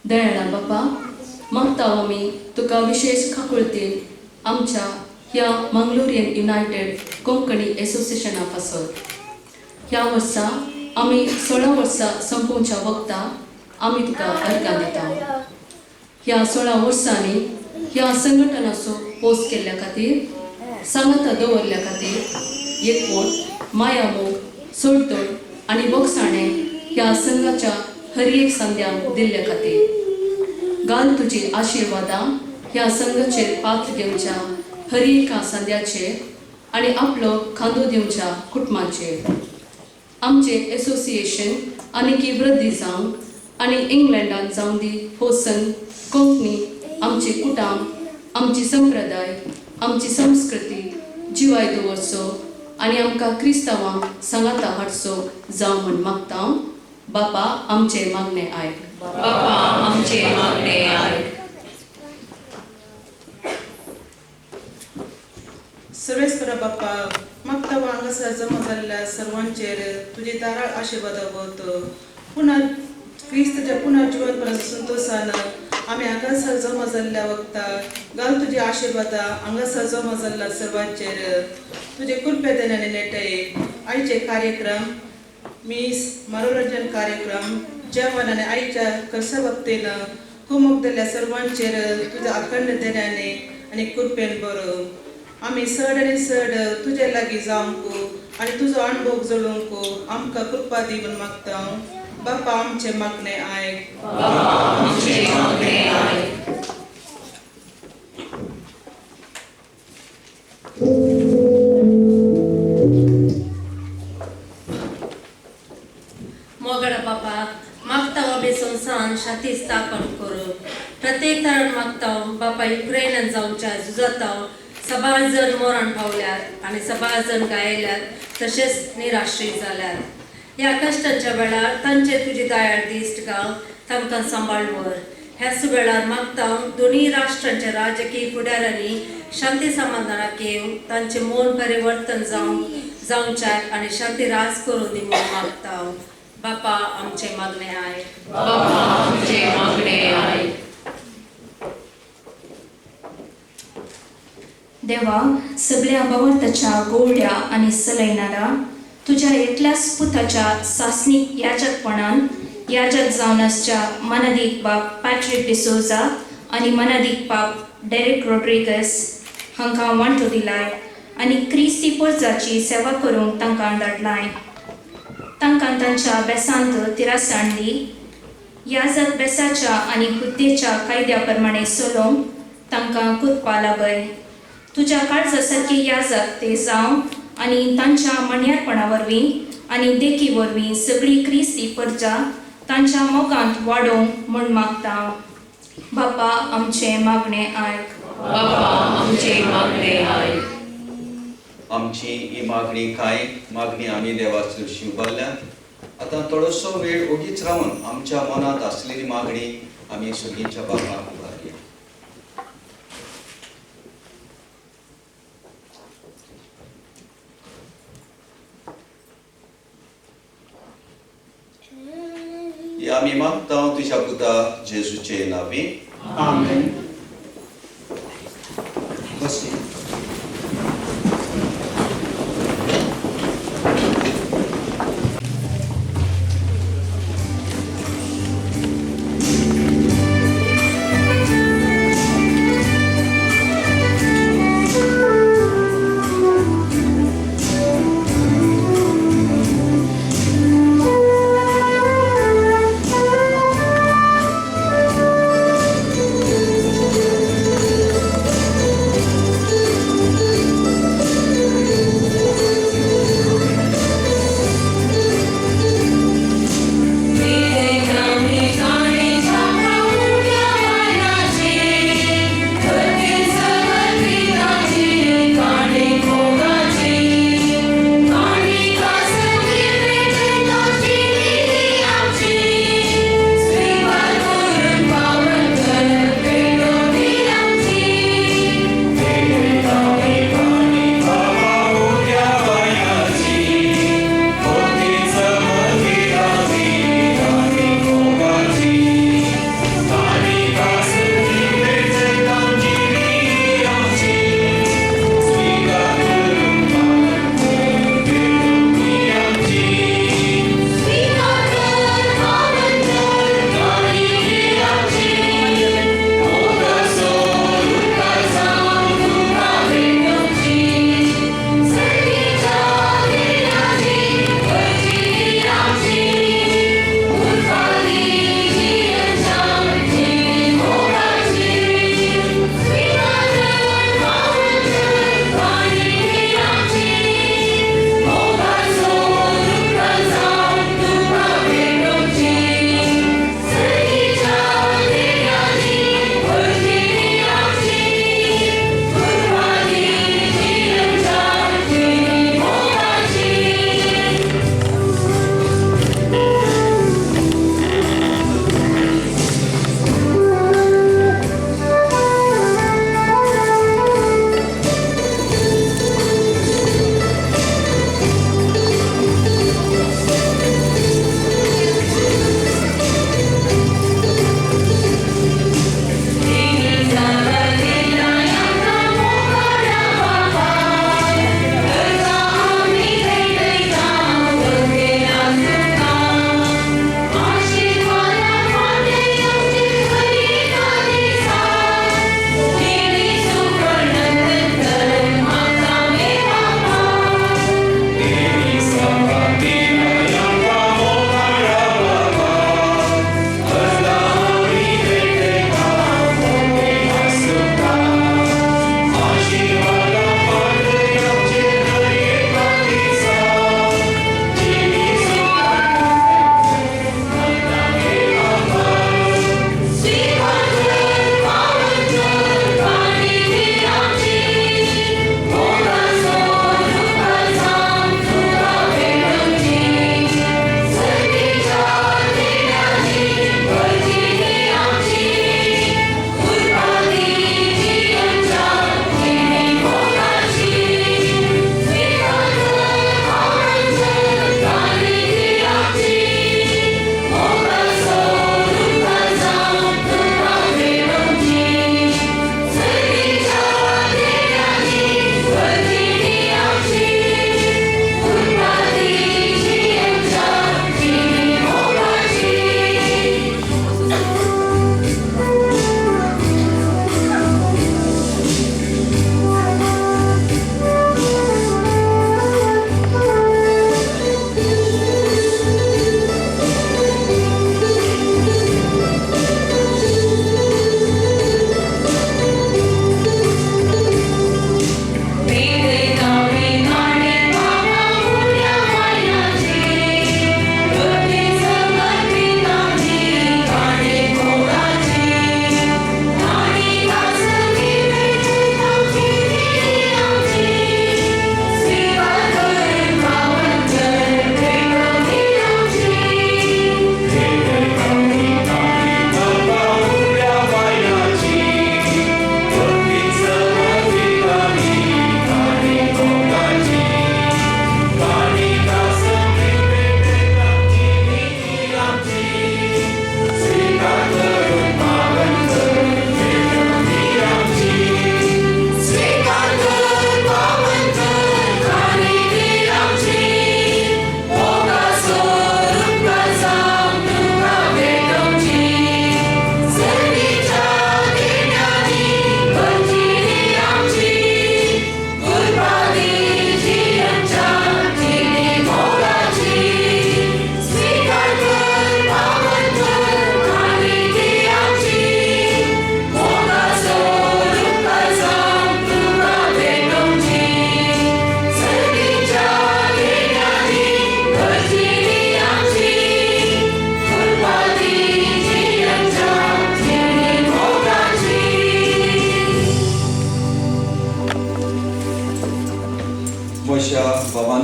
दयाळा बापा, मागता आमी तुका विशेश काकुळतीन आमच्या ह्या मंगलोरियन युनायटेड कोंकणी एसोसिएशना पासत. ह्या वर्सा आमी 16 वर्सां सोंपोवच्या वखता आमी तुका अर्गां दिता. ह्या 16 वर्सांनी ह्या संघटनाचो पोस केल्ल्या खातीर, सांगाता दवरल्या खातीर, एकवट, माया मोग, सोडतोड आनी बोगसाणें ह्या संघाच्या हर एक संद्यांक दिल्ल्या खातीर घाल तुजी आशिर्वादां ह्या संघाचेर पात्र घेवच्या हर एका संद्याचेर आनी आपलो खांदो दिवच्या कुटुंबाचेर. आमचें एसोसिएशन आनीकी वृद्धी जावंक आनी इंग्लंडान जावं दी हो संघ कोंकणी आमचे कुटाम, आमची संप्रदाय, आमची संस्कृती जिवाय दवरचो आनी आमकां क्रिस्तांवांक सांगाता हाडचो जावं म्हूण मागता. बापा आमचें मागणें आयक. बापा आमचें मागणें आयक. सर्वेस्परा बाप्पा, मागता हांगासर जमा जाल्ल्या सर्वांचेर तुजे दाराळ आशिर्वाद वत. पुनः क्रिस्ताच्या पुनः जिवनपणाचो संतोशान आमी हांगासर जमा जाल्ल्या वखता घाल तुजे आशिर्वादा हांगासर जमा जाल्ल्या सर्वांचेर. तुजे कृपे देण्याने नेटय आयचे कार्यक्रम, मीस, मनोरंजन कार्यक्रम, जेवण आनी आयच्या खर्चा बाबतीन कुमक दिल्ल्या सर्वांचेर तुज्या अखंड देण्याने आनी कृपेन बरो. आमी चड आनी चड तुजे लागीं जावंक आनी तुजो अणभव जोडूंक आमकां कृपा दी म्हूण मागता. बापा आमचें मागणें आयक. बापा आमचें मागणें आयक. मोगडा बापा, मागता आमी संवसारान शांती स्थापन करूं. प्रत्येक तरान मागता बापा, युक्रेनान जावच्या झुजाता सबार जण मरण पावल्यात आनी सबार जण गायल्यात तशेंच निराश्रीत जाल्यात. ह्या कश्टांच्या वेळार तांचे तुजी दयाळ दिश्ट गाव तांकां सांबाळ व्हर. ह्याच वेळार मागता दोनूय राष्ट्रांच्या राजकीय फुडाऱ्यांनी शांती समाधानाक येवन तांचें मन परिवर्तन जावच्याक आनी शांती राज करूं दी म्हूण मागता. बापा आमचें मागणें आयक. बापा आमचें मागणें आयक. देवा, सगळ्या भावार्थाच्या गोवड्या आनी सलयणारा तुज्या एकल्याच पुताच्या सासणीक याजकपणान याजक जावन आसच्या मनादीक बाप पॅट्रीक डिसोजा आनी मनादीक बाप डेरेक रोड्रिगस हांकां वांटो दिलाय आनी क्रिस्ती पोरजाची सेवा करूंक तांकां धाडलाय. तांकां तांच्या बेसांत तिरासाण दी. याजक बेसाच्या आनी हुद्देच्या कायद्या प्रमाणे चलोवंक तांकां कुरपा लागय. तुज्या काळजा सारकी याजक ते जावं आनी तांच्या मान्यारपणा वरवीं आनी देखी वरवीं सगळी क्रिस्ती परजा तांच्या मोगांत वाडोवंक म्हूण मागता. बापा आमचें मागणें आयक. बापा आमचें मागणें आयक. आमची ही मागणी कांय मागणी आमी देवाचो शिवबारल्या. आतां थोडोसो वेळ ओगीच रावन आमच्या मनांत आसलेली मागणी आमी सुगीच्या बापाक उबारया. आमी मागता तुज्या पुता जेजूचे नांवी. आमेन. बसया.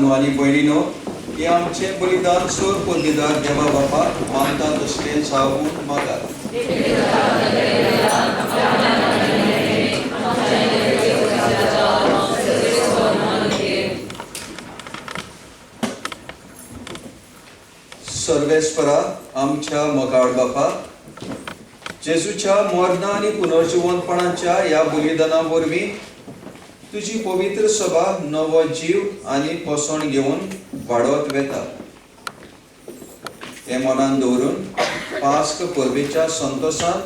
भावांनो आनी भयणीनो, हे आमचें बलिदान सोर पदवीदार देवा बापाक मानता तसलें जावून मागात. सर्वेस्परा आमच्या मोगाळ बापा, जेजूच्या मरणा आनी पुनर्जिवंतपणाच्या ह्या बलिदाना वरवीं तुजी पवित्र सभा नवो जीव आनी पोसण घेवन वाडत वेता. हें मनान दवरून पास्क परबेच्या संतोशान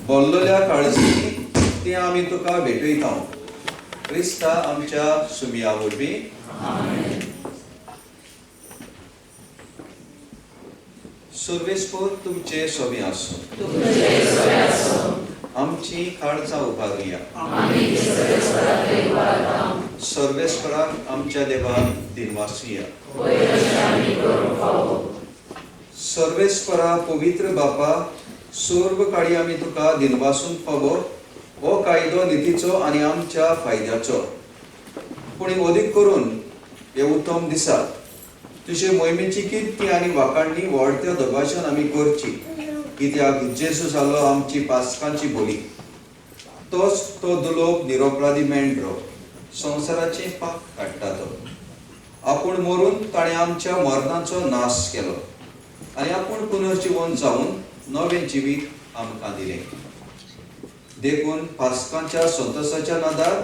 बोल्लल्या काळजींनी तें आमी तुका भेटयता. क्रिस्ता आमच्या सुमया वरवीं. सर्वेस्पर तुमचे सोबी आसूं. आमची काळजां उबारुया. सर्वेस्पराक आमच्या देवाक दिनवासुया. सर्वेस्परा पवित्र बापा, सर्व काळी आमी तुका दिनवासून फावो हो कायदो नितीचो आनी आमच्या फायद्याचो. पूण अदीक करून हे उत्तम दिसा तुजे मोहिमेची किर्ती आनी वाखाणणी व्हडत्या दबाज्यान आमी करची, कित्याक जेजू जालो आमची पास्कांची बोली. तोच तो दुलोब निरोपराधी मेंढरो संवसाराचें पाप काडटा. तो आपूण मरून ताणें आमच्या मरणाचो नाश केलो आनी आपूण पुनर्जिवन जावन नवें जिवीत आमकां दिलें. देखून पास्कांच्या संतोशाच्या नादार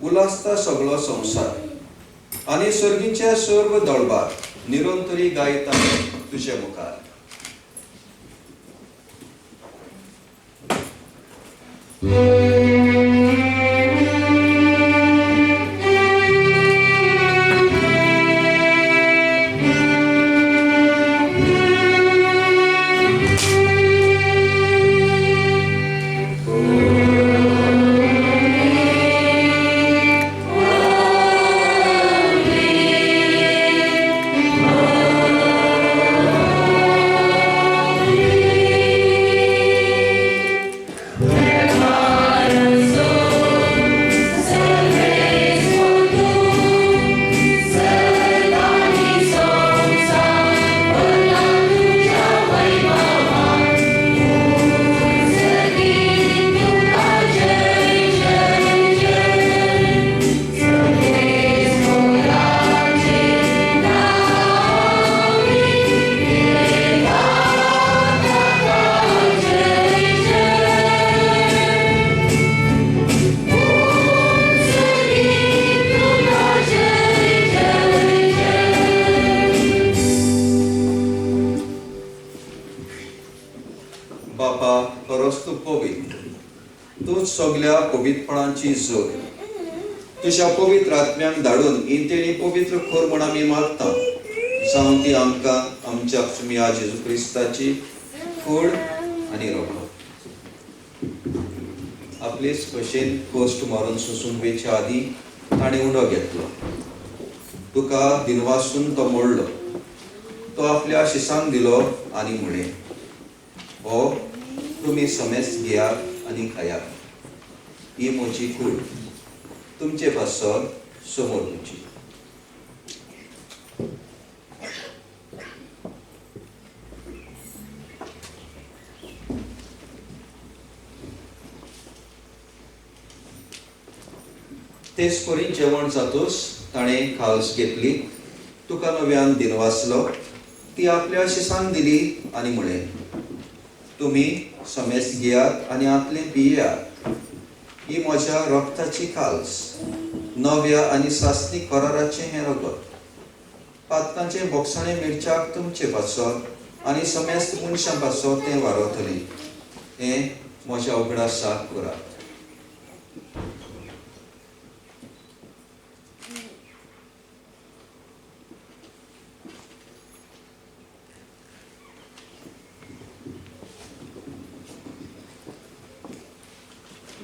उल्हासता सगळो संवसार आनी सर्गीच्या सर्व दळबार निरंतरी गायता तुजे मुखार. सगळ्या पवित्रपणाची जोड तुज्या पवित्र आत्म्यांक धाडून इंतेणी पवित्र खोर म्हण आमी मागता, जावं ती आमकां आमच्या सुमया जेजू क्रिस्ताची खोड आनी रोखो. आपलेच भशेन कश्ट मारून सोसून वेच्या आदीं ताणें उंडो घेतलो, तुका दिनवासून तो मोडलो, तो आपल्या शिसांक दिलो आनी म्हणलें, हो तुमी समेस्त घेयात आनी खायात, ही म्हजी कूड तुमचे पासत समोर तुमची. तेच परी जेवण जातूच ताणें खावस घेतली, तुका नव्यान दिनवासलो, ती आपल्या शिसांक दिली आनी म्हणलें, तुमी समेस्त घेयात आनी आतलें पियात, ही म्हज्या रक्ताची खाल्स, नव्या आनी सासणीक कराराचें हें रगत. पातकांचें बोगसाणें मिरच्याक तुमचे पासत आनी समेस्त मनशां पासत तें वारवतलें. हें म्हज्या उगडासाक करात.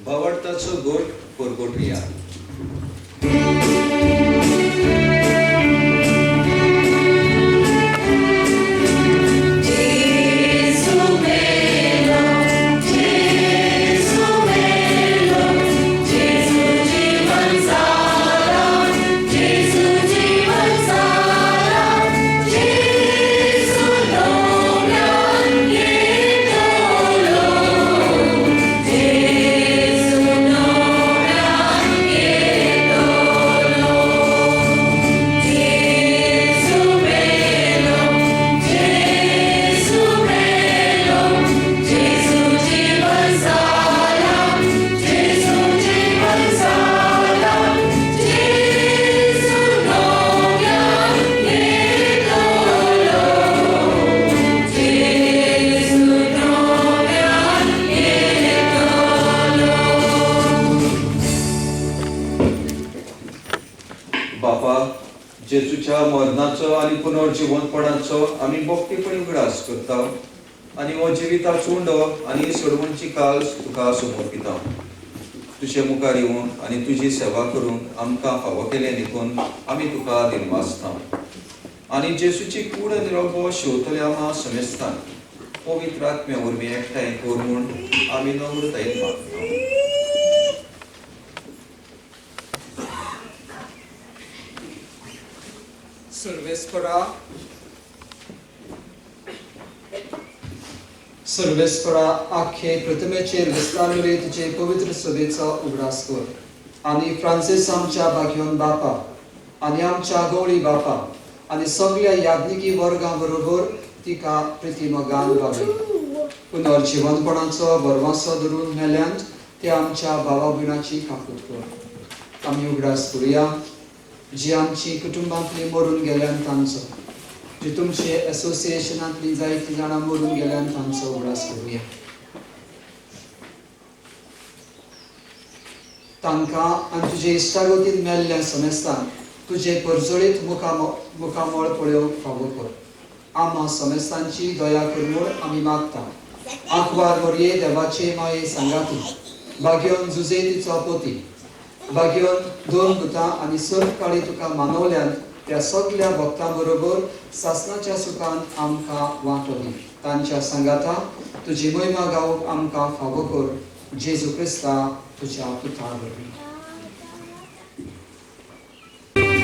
भावार्थाचो गोट परगोटया. Jesu मरणाचो आनी पुनर्जिवंतपणाचो आमी भक्तीपणी उगडास करता आनी हो जिविताचो उंडो आनी सोडवणची काल तुका समर्पिता. तुजे मुखार येवन आनी तुजी सेवा करूंक आमकां फावो केलें देखून आमी तुका दिनवासता आनी जेजूची कूड आनी रोगो शेवतल्या आमा समेस्तान पवित्र आत्म्या वरवीं एकठांय कर म्हूण आमी नम्रतायेन मागता. सर्वेस्परा सर्वेस्परा आख्खे प्रतिमेचेर विस्तारले तुजे पवित्र सभेचो उगडास कर आनी फ्रांसीस आमच्या बागयोन बापा आनी आमच्या गवळी बापा आनी सगळ्या याज्ञिकी वर्गां बरोबर तिका प्रतिमगान वागय. पुनर्जिवनपणाचो बरवासो धरून मेल्यांत ते आमच्या भावा भयणाची काकूत कर. आमी उगडास करुया जी आमची कुटुंबांतली मरून गेल्यान तांचो, जी तुमचे एसोसिएशनांतली जायतीं जाणां मरून गेल्यान तांचो उगडास करुया. तांकां आनी तुजे इश्टागतीन मेल्ल्या समेस्तांक तुजे परजळीत मुखामळ पळोवंक फावो कर. आमा समेस्तांची दया कर म्हूण आमी मागता. आंकवार मोरये देवाचे माये सांगाती बागयोन जुजे तिचो पोती बागयोन दोन दुतां आनी सर्व काळी तुका मानवल्यान त्या सगल्या भक्तां बरोबर सासनाच्या सुखान आमकां वांटो दी. तांच्या सांगाता तुजी महिमा गावंक आमकां फावो कर. जेजू क्रिस्ता तुज्या पुता वरवीं.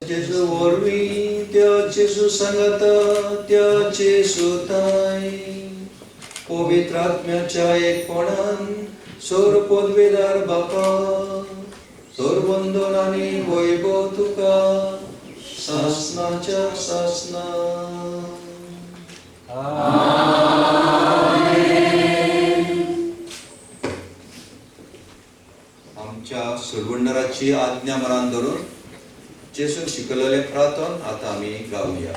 जेजू वरवीं त्या जेजू सांगाता त्या जेजूताय पवित्र आत्म्याच्या एकपणान सोर पदवेदार बापा सोर बंधन आनी वैभव तुका सासनाच्या सासना. आमच्या सोडवणदाराची आज्ञा मनान धरून जेजून शिकयलेलें प्रार्थन आतां आमी गावया.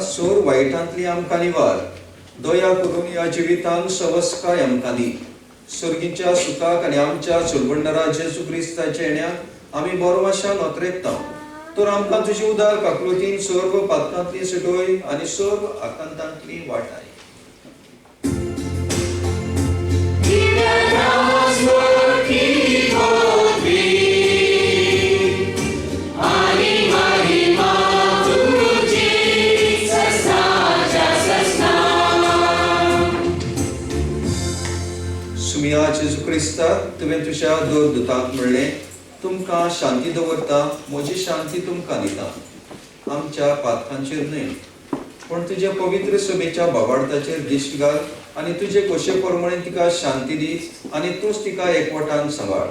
सोर वायटांतली आमकां निवार दया करून ह्या जिवितांत सवस्काय आमकां दी. सर्गीच्या सुखाक आनी आमच्या सोडवणदारा जेजू क्रिस्ताच्या येण्याक आमी बरवाशान अत्रेपता. तर आमकां तुजी उदार काकलुतीन सर्व पातकांतली सुटोय आनी सर्व आकांतांतली वाटाय. जेजू क्रिस्ता तुवें तुज्या दोन दुतांक म्हणलें तुमकां शांती दवरता, म्हजी शांती तुमकां दिता. आमच्या पातकांचेर न्हय पूण तुज्या पवित्र सभेच्या भावार्थाचेर दिश्ट घाल आनी तुजे कोशे प्रमाणे तिका शांती दी आनी तूंच तिका एकवटान सांबाळ,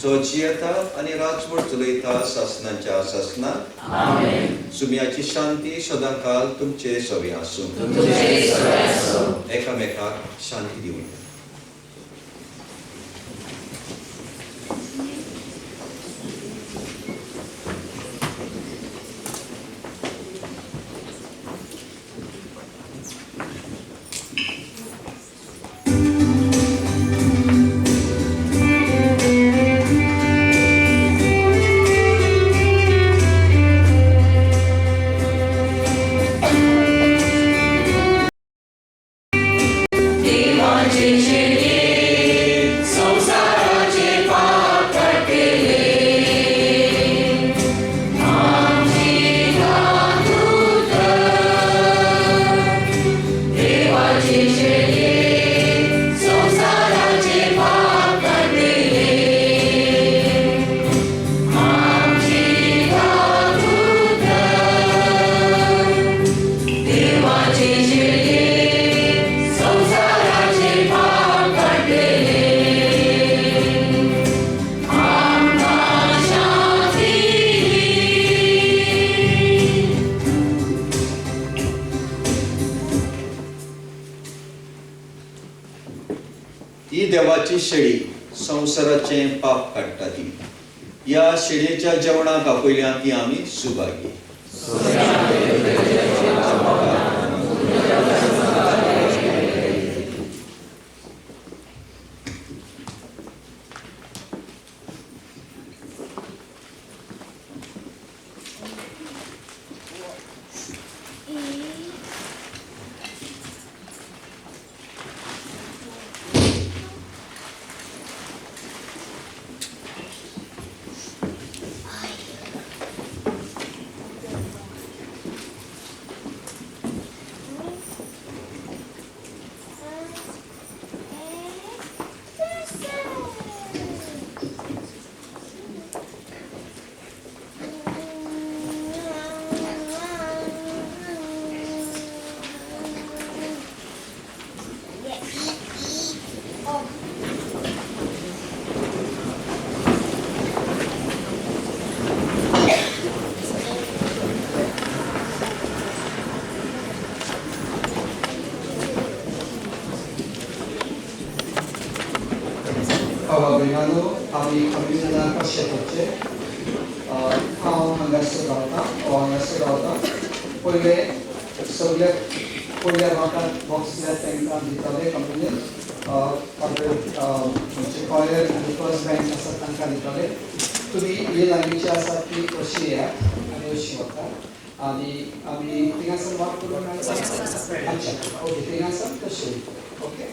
जो जियेता आनी राजवट चलयता सासनाच्या सासना. सुम्याची शांती सदांकाल तुमचे सवे आसूं. एकामेकाक शांती दिवया. देवाची शेळी संवसाराचें पाप काडटा ती. ह्या शेळयेच्या जेवणाक आपयल्या ती आमी सुभागी. आमी कम्युनिजना कशें करचें. हांव हांगासर रावतां हो हांगासर रावता. पयले सगळे पयल्या म्हाका बॉक्स तांकां दिताले कम्युनियन म्हणजे कॉयर आनी फर्स्ट बँक आसा तांकां दिताले. तुमी ही लागींची आसा ती अशी येयात आनी अशी वता आनी आमी थिंगासर वाक करून मेळटा. अच्छा ओके, थिंगासर तशें वयता. ओके.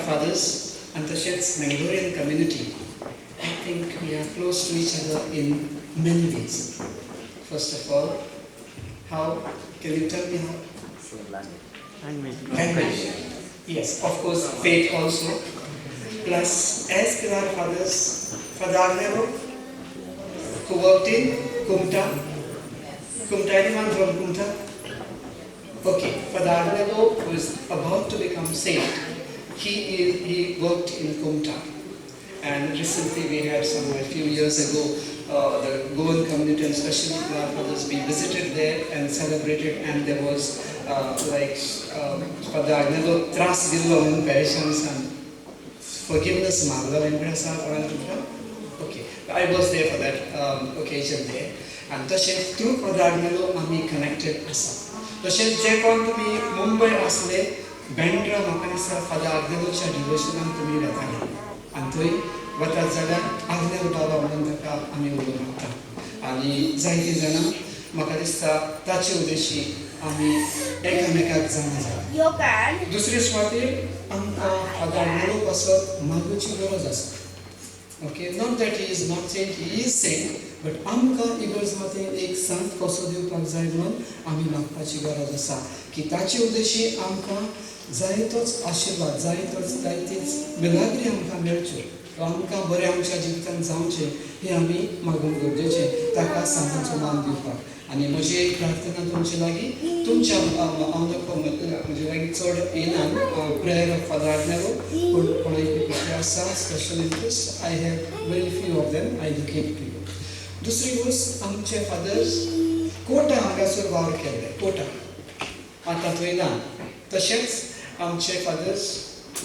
Fathers and तशेंच Mangalorean community, I think we are close to each other in many ways. First of all, how can you tell me how? Same language. Language. Yes, of course, faith also. Plus, as Pilar Fathers, Father Agnello, who worked in Kumta. Kumta, anyone from Kumta? Okay, Father Agnello, who is about to become saint, he worked in Kumta. And recently we had some, a few years ago, the Goan community and especially Pilar Fathers, we visited there and celebrated, and there was Father Agnello tras dillo म्हणून पॅरिशान forgiveness मागलो वेगळं आसा कोणाक तुमकां? Okay, I was there for that occasion there. And तशेंच through father Agnelo आमी connected आसा. तशेंच जे कोण तुमी मुंबय आसले बँड्रा म्हाका दिसता फादर आग्नेलोच्या डिवोशनाक तुमी वेताले आनी थंय वतात जाल्यार आग्नेल बाबा म्हणून ताका आमी उलो मारता आनी जायतीं जाणां म्हाका दिसता ताचे उद्देशी आमी एकामेकाक जाणा जाता. दुसरे सुवातेर आमकां फादर आग्नेलो पासत मागोवची गरज आसा. Okay, not that he is not saint, he is saint, but आमकां इगर्ज मातेन एक सांत कसो दिवपाक जाय म्हणून आमी मागपाची गरज आसा की ताचे उद्देशी आमकां जायतोच आशिर्वाद, जायतोच जायतीच मिलाग्री आमकां मेळच्यो, आमकां बरें आमच्या जिवितांत जावचें हें आमी मागूंक गरजेचें, ताका सांताचो मान दिवपाक. आनी म्हजी एक प्रार्थना तुमचे लागीं, तुमच्या हांव म्हजे लागीं चड येना प्रेयर ऑफ फादर आग्नेलो, पूण कोणाय दुसरें आसा special interest, I have very few of them, I look to you. दुसरी गोश्ट, आमचे फादर्स कोटा हांगासर वावर केल्ले, कोटा आतां थंय ना. तशेंच आमचे फादर्स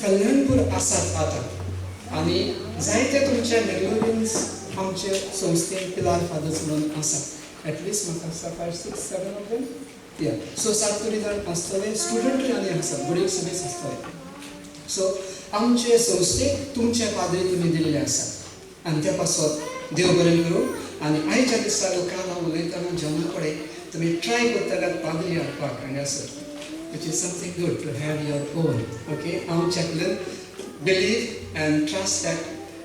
कल्याणपूर आसात आतां आनी जायते तुमचे मेंगलोरियन्स आमचे संस्थेन पिलार फादर्स म्हणून आसात. एटलिस्ट म्हाका दिसता 5, 6, 7 ऑफ देम. या सो 7 तरी जाण आसतले, स्टुडंटूय आनी आसात, बरे सगळेच आसतले. सो आमचे संस्थेक तुमचे पाद्री तुमी दिल्ले आसात आनी त्या पासत देव बरें करूं. आनी आयच्या दिसा काल हांव उलयतना जना कडेन तुमी ट्राय करता पाद्री हाडपाक हांगासर, which is something good to have your own. Okay, हांव chaplain believe and trust that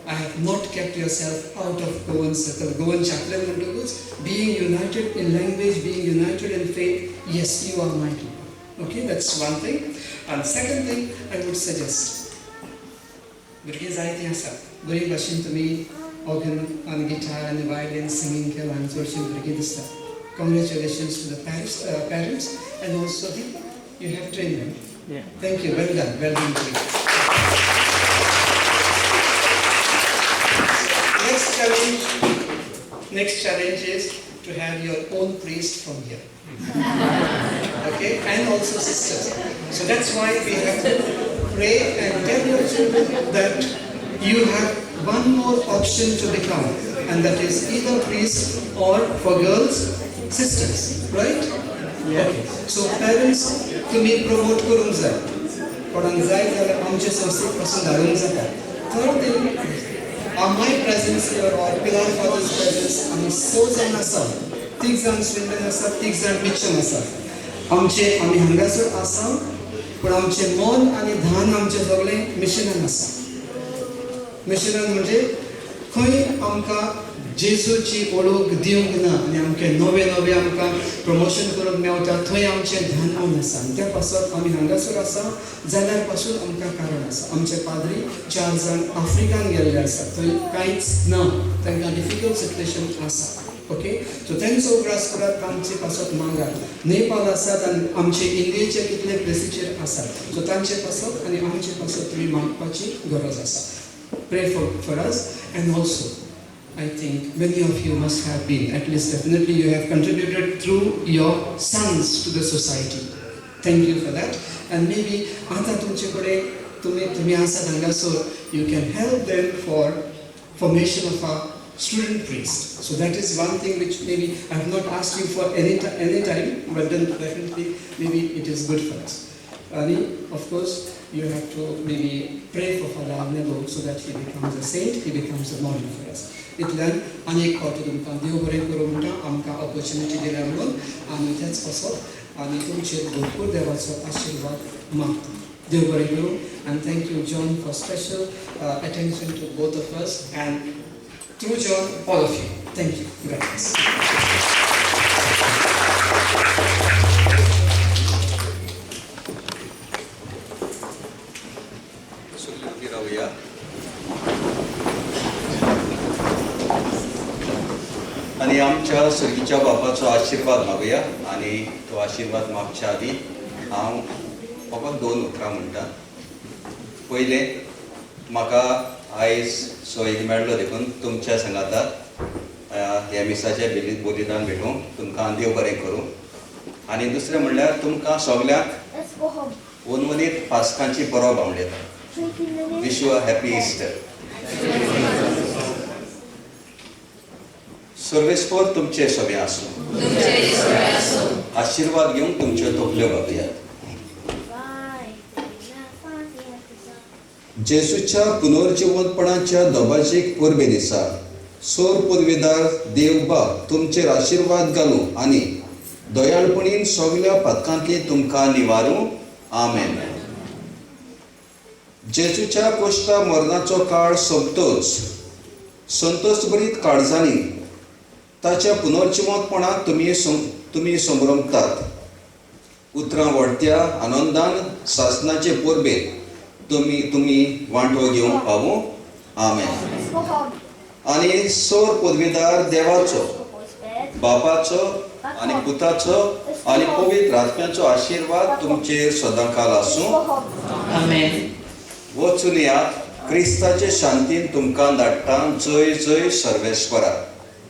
I have not kept yourself out of Goan circle. Goan chaplain म्हणटकूच being united in language, being united in faith, yes, you are my people. Okay, that's one thing. And second thing I would suggest, भुरगीं जायतीं आसात, बरे भाशेन तुमी organ आनी guitar आनी violin singing केलां आनी चडशीं भुरगीं दिसता. Congratulations to the parents and also the you have train them. Thank you, well done, well done to you. Next challenge is to have your own priest from here. Okay, and also sisters. So that's why we have to pray and tell your children that you have one more option to become, and that is either priest or, for girls, sisters, right? Yeah. Okay. So parents, तुम्ही promote करूंक जाय, कोणाक जाय जाल्यार आमचे संस्थेक पासून धाडूंक जाता. Third thing, my presence here or Pilar Father's presence, आमी 6 जाण आसा, 3 जाण स्विंडन आसा, 3 जाण मिशन आसा. आमचे आमी हांगासर आसा, पूण आमचें मन आनी ध्यान आमचें सगळें मिशनान आसा. मिशनान म्हणजे खंय आमकां जेजूची ओळख दिवंक ना आनी आमचें नवें नवें आमकां प्रमोशन करूंक मेवता थंय आमचें ध्यान मन आसा. आनी त्या पासत आमी हांगासर आसा जाल्यार पासून आमकां कारण आसा. आमचे पाद्री 4 जाण आफ्रिकान गेल्ले आसा, थंय कांयच ना, तांकां डिफिकल्ट सिट्युएशन आसा. ओके, सो तांचो उगडास करात, तांचे पासत मागात. नेपाल आसात आनी आमचे इंडियेचे कितले प्लेसीचेर आसात, सो तांचे पासत आनी आमचे पासत तुमी मागपाची गरज आसा. Pray for us. And also I think many of you must have been, at least definitely you have contributed through your sons to the society. Thank you for that. And maybe आता तुमचे कडेन तुमी आसात हांगासर, you can help them for formation of a student priest. So that is one thing which maybe I have not asked you for any time, but then definitely maybe it is good for us. And of course, you have to maybe pray for Father Agnelo so that he becomes a saint, he becomes a model for us. इतल्यान आनी एक फावटी तुमकां देव बरें करूं म्हणटा, आमकां ऑपॉर्च्युनिटी दिल्या म्हणून आनी त्याच पासत आनी तुमचेर भरपूर देवाचो आशिर्वाद मागता. देव बरें करूं. And thank you John for special attention to both of us, and through John, all of you. Thank you. God bless. आनी आमच्या सर्गीच्या बापाचो आशिर्वाद मागुया. आनी तो आशिर्वाद मागच्या आदी हांव फकत 2 उतरां म्हणटा. पयलें, म्हाका आयज सोयीक मेळ्ळो देखून तुमच्या सांगाता ह्या मिसाच्या बलिदान भेटूंक तुमकां देव बरें करूं. आनी दुसरें म्हणल्यार तुमकां सगल्यांक वनवनीत पास्कांची परब आवडटा. Wish you a happy Easter. सर्वेस्पर तुमचे सगळे आसूं, आशिर्वाद घेवन तुमच्यो तकल्यो बाबयात. जेजूच्या पुनर्जिवंतपणाच्या दबाजीक परबे दिसा सोर पुर्वेदार देव बाप तुमचेर आशिर्वाद घालूं आनी दयाळपणीन सगल्या पातकांतली तुमकां निवारूं. आमेन. जेजूच्या कोश्टा मरणाचो काळ सोंपतोच संतोषभरीत काळजांनी ताच्या पुनर्जिवंतपणांत तुमी संभ्रमतात. उतरां व्हडत्या आनंदान सासनाचे परबेत तुमी वांटो घेवंक पावूं. आमेन. आनी सोर पदवीदार देवाचो, बापाचो आनी पुताचो आनी पवित्र आत्म्याचो आशिर्वाद तुमचेर सदांकाल आसूं. आमेन. वचून यात, क्रिस्ताचे शांतीन तुमकां धाडटा. जय जय सर्वेश्वरा.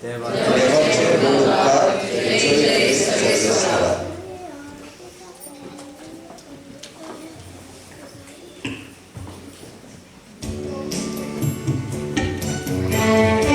देवाचे उपकार. जय जय सर्वेश्वरा. Lord.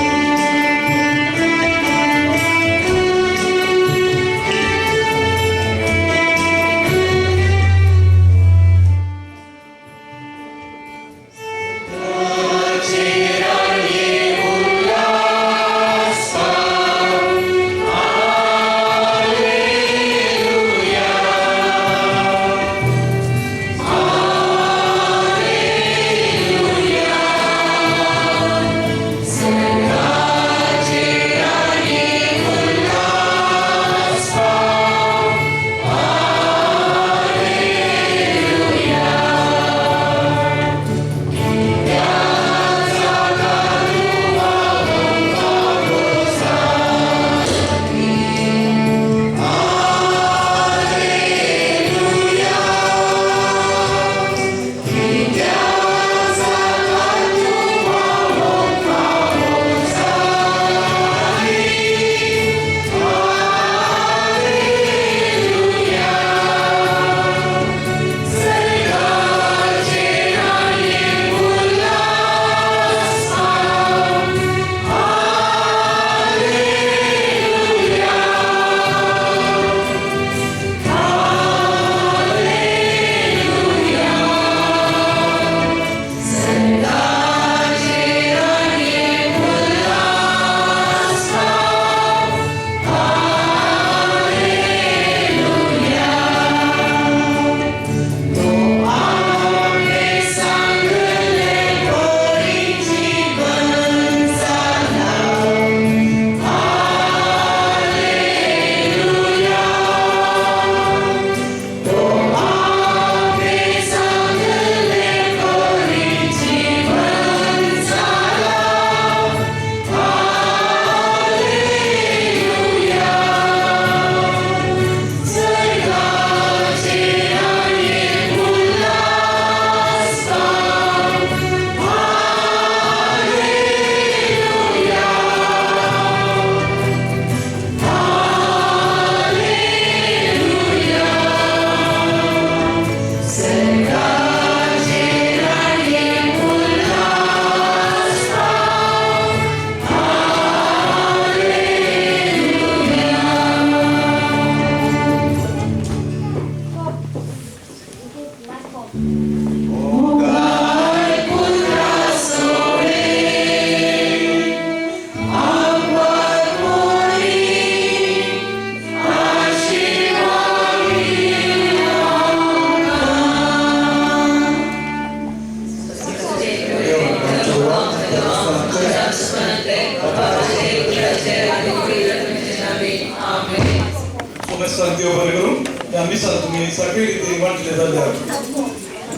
सोमेस्तान देव बरें करूं. ह्या मिसान तुमी सगळी रितीन वांटले जाल्यार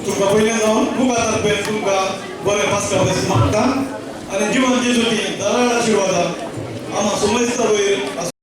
तुमकां पयलें जावन मुखार तुमकां बरें पास्का मागता आनी जिवन जेजूची दराळ आशिर्वादां आमा सोमेस्ता वयर.